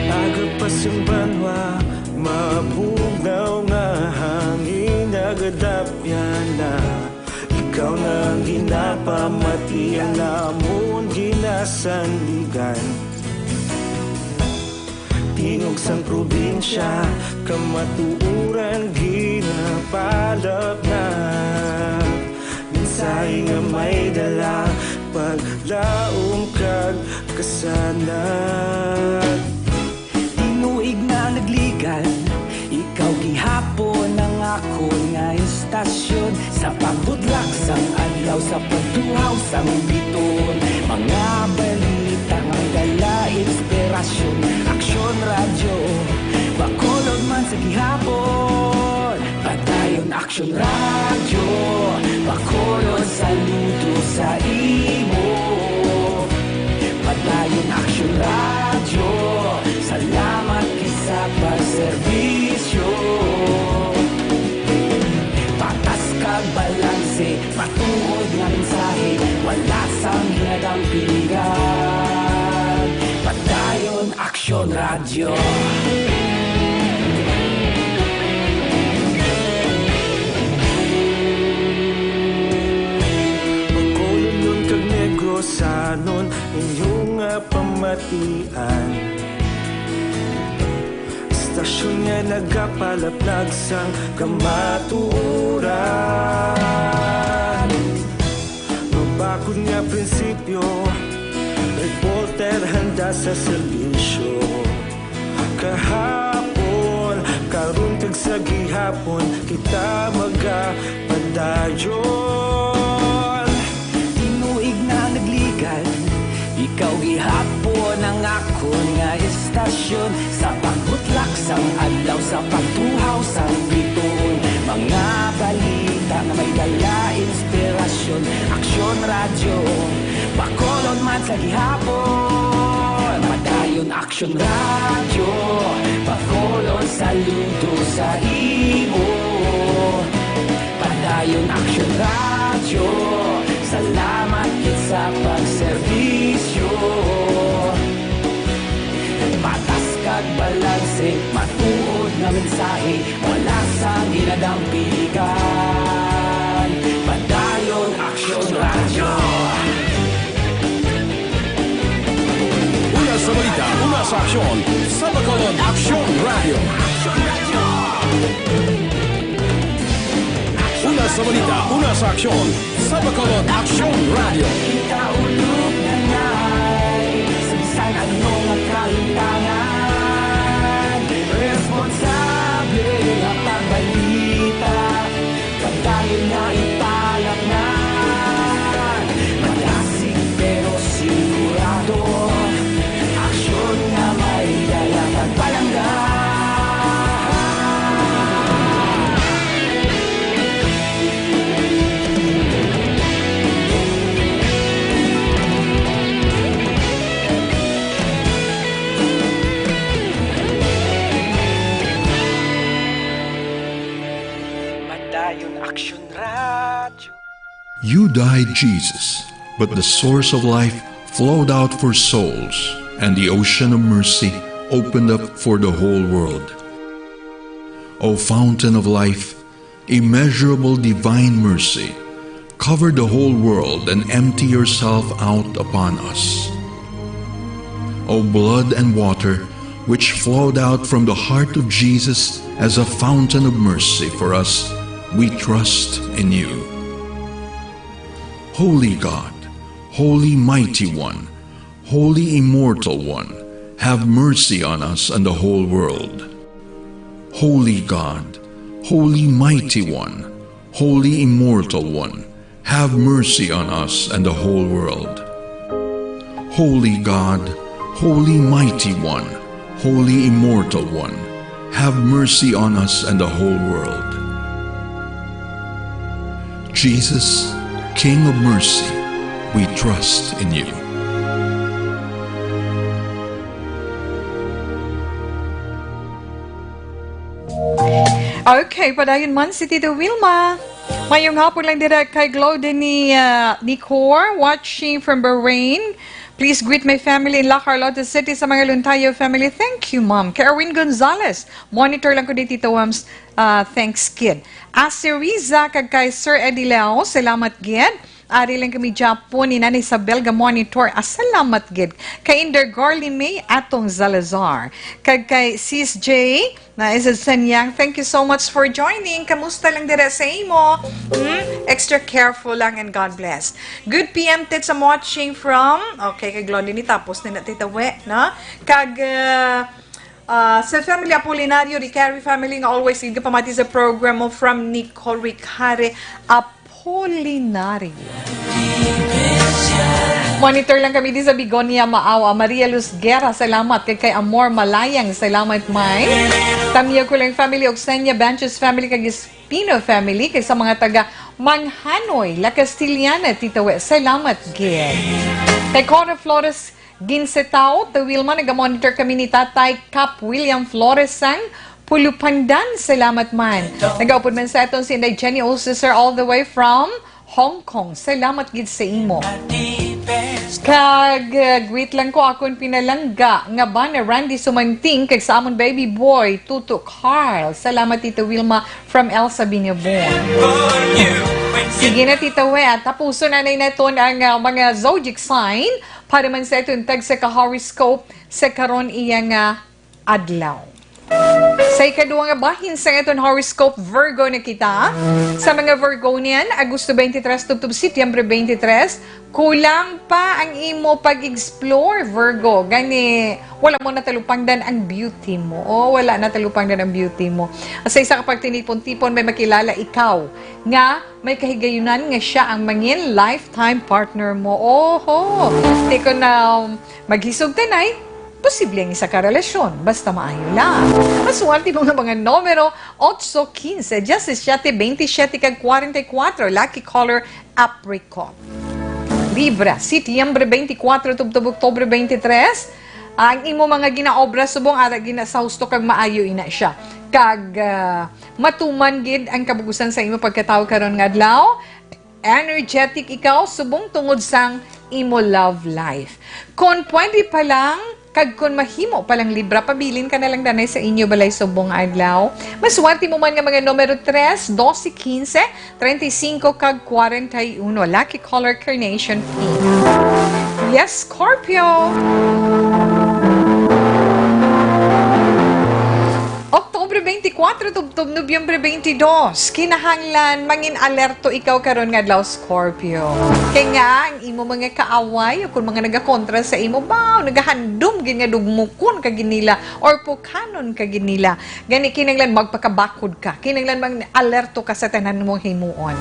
Aga pa sang banwa, mabugnaw nga hangin, nagadapyan na. Ikaw na ang ginapamati, ang amon ginasandigan. Tingog sang probinsya, kamatuoran ginapalapnag. Mensahe nga may dala, paglaom kag kasanag. Tinuig na nagligan, ikaw gihapon ang akon nga istasyon. Sa pagbudlak sang adlaw, sa pagtuhaw sang biton, mga balita nga may dala inspirasyon. Aksyon Radyo, Bacolod man sa gihapon. Padayon Aksyon Radyo, Bacolod, saludo sa imo. Padayon Aksyon Radyo, salamat gid sa pagserbisyo. Patas kag balanse, matuod nga mensahe, wala sang ginadampigan. Padayon Aksyon Radyo. Bacolodnon kag Negrosanon, inyo nga pamatian. Istasyon nga nagapalaplag sang kamatuoran. Mabakod nga prinsipyo, reporter handa sa serbisyo. Kahapon, karon kag sa gihapon, kita magapadayon. Tinuig na nagligan, ikaw gihapon ang akon nga istasyon. Sa pagbutlak sang adlaw, sa pagtuhaw sang bituon, mga balita nga may dala inspirasyon. Aksyon Radyo, Bacolod man sa gihapon. Padayon Aksyon Radyo, Bacolod, saludo sa imo. Padayon Aksyon Radyo, salamat gid sa pagserbisyo. Patas kag balanse, matuod nga mensahe, wala sang ginadampigan. Padayon Aksyon Radyo. Una sa balita, una sa aksyon, sa Bacolod Aksyon Radyo. Una sa balita, una sa aksyon, sa Bacolod Aksyon Radyo. Kita ulog na ngay, sa bisan ano nga kahintangan, responsable nga pagbalita, padayon na ipalapnan. Madasig pero sigurado, aksyon nga may dala pagpalangga. Padayon Aksyon Radyo. You died, Jesus, but the source of life flowed out for souls, and the ocean of mercy opened up for the whole world. O fountain of life, immeasurable divine mercy, Cover the whole world and empty yourself out upon us. O blood and water, which flowed out from the heart of Jesus as a fountain of mercy for us, we trust in you. Holy God, Holy Mighty One, Holy Immortal One, have mercy on us and the whole world. Holy God, Holy Mighty One, Holy Immortal One, have mercy on us and the whole world. Holy God, Holy Mighty One, Holy Immortal One, have mercy on us and the whole world. Jesus, King of mercy, we trust in you. Okay, padayon man si Tita Wilma. Mayong hapon lang dira kay Glow din ni, ah, Nicor, watching from Bahrain. Please greet my family in La Carlota City sa mga Luntayo family. Thank you, Ma'am. Kay Erwin Gonzalez, monitor lang ko di Tita Wams, ah, thanks, kid. Asiriza kag kay Sir Eddie Leo, salamat gid. Ari lang kami Japon ni Nanay Isabel ga monitor. Ah, salamat gid. Kay Indergarly May Atong Zalazar. Kag kay Sis J, na is Sanyang. Thank you so much for joining. Kamusta lang dira sa imo? Hmm? Extra careful lang and God bless. Good P M, Tits. I'm watching from, okay, kay Glondy ni tapos na natitawi, no? Kag, uh, uh, sa family Apolinario, Ricari family nga always gid pamati sa program mo from Nicole Ricari Apolinario. Monitor lang kami di sa Begonia Maawa, Maria Luz Guerra, salamat. Kay, kay Amor Malayang, salamat, May. Tamyo ko lang family, Oxenia Banches family, kag Espino family, kay sa mga taga Manghanoy, La Castellana, Tita We, salamat, gid. Kay Cora Flores, Ginsetao, Tita Wilma, nagamonitor kami ni Tatay Cap William Flores sang Pulupandan. Salamat man. Nagaupod man sa aton si Inday Jenny Ulsiser all the way from Hong Kong. Salamat gid sa imo. Kag, uh, greet lang ko akon pinalangga nga bana Randy Sumanting kag sa amon baby boy, Tuto Carl. Salamat, Tita Wilma, from Elsa Binabon. Sige na, Tita We, at tapuson na naton ang, uh, mga zodiac sign. Para man sa aton tagsa ka horoscope sa karon iya nga adlaw. Sa ikaduha nga bahin sa aton horoscope, Virgo na kita. Sa mga Virgonian, Agosto twenty-three tubtob Setyembre twenty-three, kulang pa ang imo pag-explore, Virgo. Gani, wala mo natalupangdan ang beauty mo. O, wala natalupangdan ang beauty mo. Sa isa ka pagtinipon-tipon, may makilala ikaw nga may kahigayunan nga siya ang mangin lifetime partner mo. Oho! Di ko na, um, maghisog tanay, posible ang isa ka relasyon, basta maayo lang. Maswerte mo nga mga numero, otso, kinse, diyasisiete, bentisiete, kag kwarenta y kuwatro, lucky color, apricot. Libra, Setyembre twenty-four tubtob Oktubre twenty-three, ang imo mga ginaobra subong ara gina sa husto kag maayo ina siya. Kag, ah, matuman gid ang kabug-usan sa imo pagkatawo karon nga adlaw. Energetic ikaw subong tungod sang imo love life. Kon pwede pa lang, kag kon mahimo pa lang, Libra, pabilin ka na lang danay sa inyo balay subong nga adlaw. Maswerte mo man nga mga numero tres, doce, quince, treinta y cinco, kag kwarenta y uno. Lucky color, carnation pink. Yes, Scorpio! Oktubre twenty-four tubtob Nobyembre twenty-two, kinahanglan mangin alerto ikaw karon nga adlaw, Scorpio. Kay nga ang imo mga kaaway o kung mga nagakontra sa imo, baw, nagahandom gid nga dugmukon ka gid nila or pukanon ka gid nila. Gani, kinahanglan magpakabakod ka. Kinahanglan mang alerto ka sa tanan mong himuon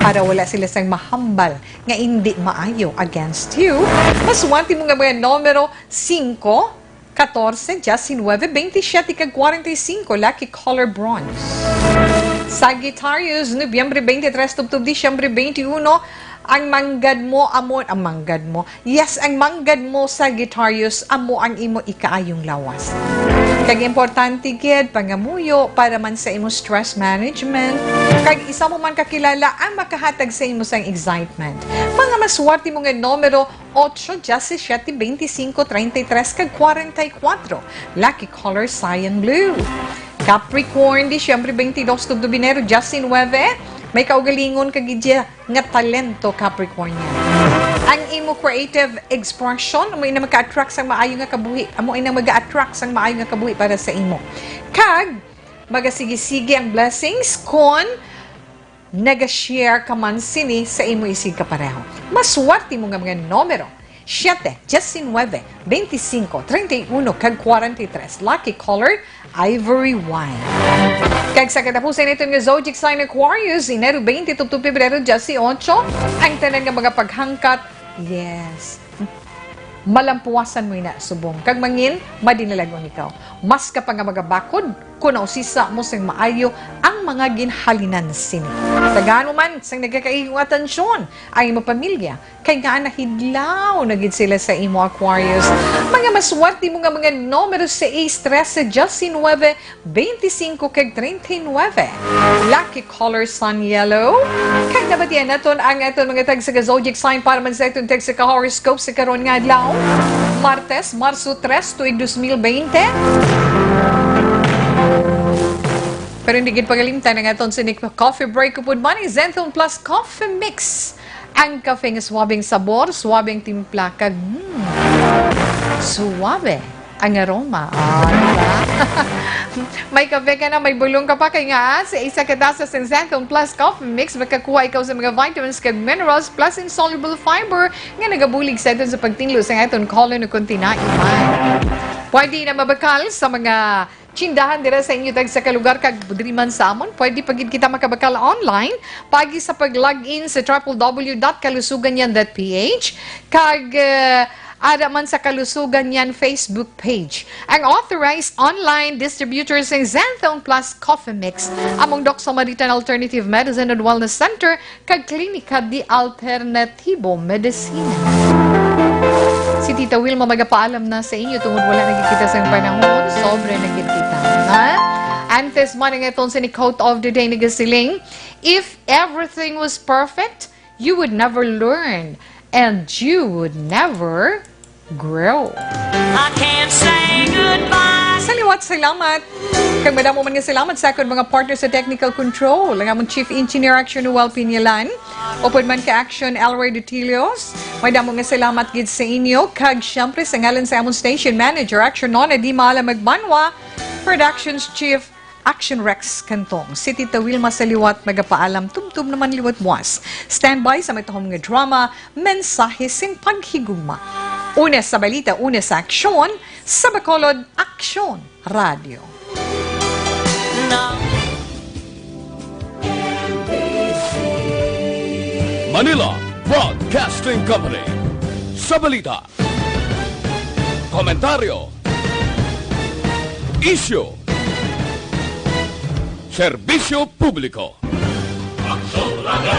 para wala sila sang mahambal nga indi maayo against you. Maswerte mo nga mga numero, singko, katorse, diyasinuebe, bentisiete, kag kwarenta y singko, lucky color bronze. Sagittarius, Nobyembre twenty-three tubtob Disyembre twenty-one, ang manggad mo amo, ang manggad mo. Yes, ang manggad mo, Sagittarius, amo ang imo ikaayong lawas. Kag importante gid, pangamuyo para man sa imo stress management. Kag isa mo man kakilala ang makahatag sa imo sang excitement. Mga maswerte mo nga numero, ocho, diyasisiete, bentisinkwo, treinta y tres, kag kwarenta y kuwatro. Lucky color, cyan blue. Capricorn, Disyembre twenty-dos tubtob Enero diyasinuebe, May kaugalingon ka gid nga talento, Capricornian. Ang imo creative expression amo ina maka-attract sang maayo nga kabuhi, amo ina maga-attract sang maayo nga kabuhi para sa imo. Kag magasigi-sigi ang blessings kon naga-share ka man sini sa imo isigkapareho. Maswerte mo nga mga numero: siete, diecinueve, veinticinco, treinta y uno, kag cuarenta y tres. Lucky color, ivory wine. Kag sa katapusan, iton nga zodiac sign, Aquarius, Enero twenty tubtob Pebrero dieciocho, ang tanan nga mga paghangkat, yes, malampuasan mo ina subong. Kag mangin, madinalag-on ikaw. Mas ka pa nga magabakod, kung nausisa mo sing maayo ang mga ginhalinan sini. Tagaan mo man sang nagakaigo nga atensyon ang imo pamilya, kay nga nahidlaw na gid sila sa imo, Aquarius. Mga maswerte mo nga mga numero: seis, trese, diecinueve, veinticinco, kag treinta y nueve. Lucky color, sun yellow. Kag nabatian naton ang aton mga tagsa ka zodiac sign para man sa aton tagsa ka horoscope sa karon nga adlaw, Martes, Marso tres, tuig dos mil bente. Pero hindi gid pagalimtan ang aton sini coffee break, upod man ang Zenthone Plus Coffee Mix. Ang kafe nga suwabeng sabor, suwabeng timpla, kag, hmm, suwabe ang aroma. Ah, di ba? May kape ka na, may bulong ka pa, kay nga, ah, sa isa ka tasa sang Zenthone Plus Coffee Mix, makakuha ikaw sa mga vitamins kag minerals, plus insoluble fiber nga nagabulig sa aton sa pagtinlo sa aton colon o kung tinaiman. Pwede na mabakal sa mga tindahan dira sa inyo tagsa ka lugar, kag diri man sa amon, pwede pa gid kita makabakal online, paagi sa pag-log in sa triple W dot kalusugan yan dot P H, kag, eh, ara man sa Kalusugan Yan Facebook page. Ang authorized online distributor sang Zenthone Plus Coffee Mix, among Doc Samaritan Alternative Medicine and Wellness Center, kag Klinika di Alternatibo Medicina. Si Tita Wilma magapaalam na sa inyo tungod wala na gid kita sang panahon, sobra na gid kita. Ha? Antes man ang aton sini quote of the day, nagasiling, "If everything was perfect, you would never learn and you would never grow." I can't say goodbye. Sa liwat, salamat. Kag madamo man nga salamat sa akon mga partner sa technical control, ang among Chief Engineer Action Noel Piñalan, upod man ka Action Elroy Dutilios. Madamo nga salamat gid sa inyo, kag siyempre sa ngalan sa among station manager Action Nona Di Mala Magbanwa, Productions Chief Action Rex Cantong. Si Tita Wilma sa liwat nagapaalam, tubtob naman liwat buwas. Standby sa may tuhom nga drama, Mensahe sing Paghigugma. Una sa balita, una sa aksyon, sa Bacolod, Aksyon Radio. Manila Broadcasting Company. Sa balita, komentaryo, isyu, serbisyo publiko. Aksyon Radio.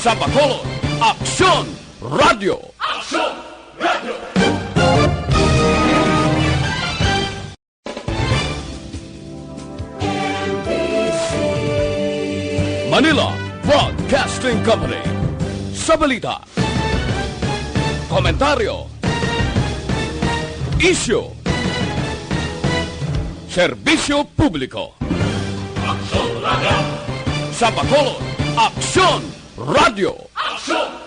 Sa Bacolod, Aksyon Radio. Aksyon Radio. Manila Broadcasting Company. Sa balita, komentaryo, isyu, serbisyo publiko. Aksyon Radio. Sa Bacolod, Aksyon Radio. Aksyon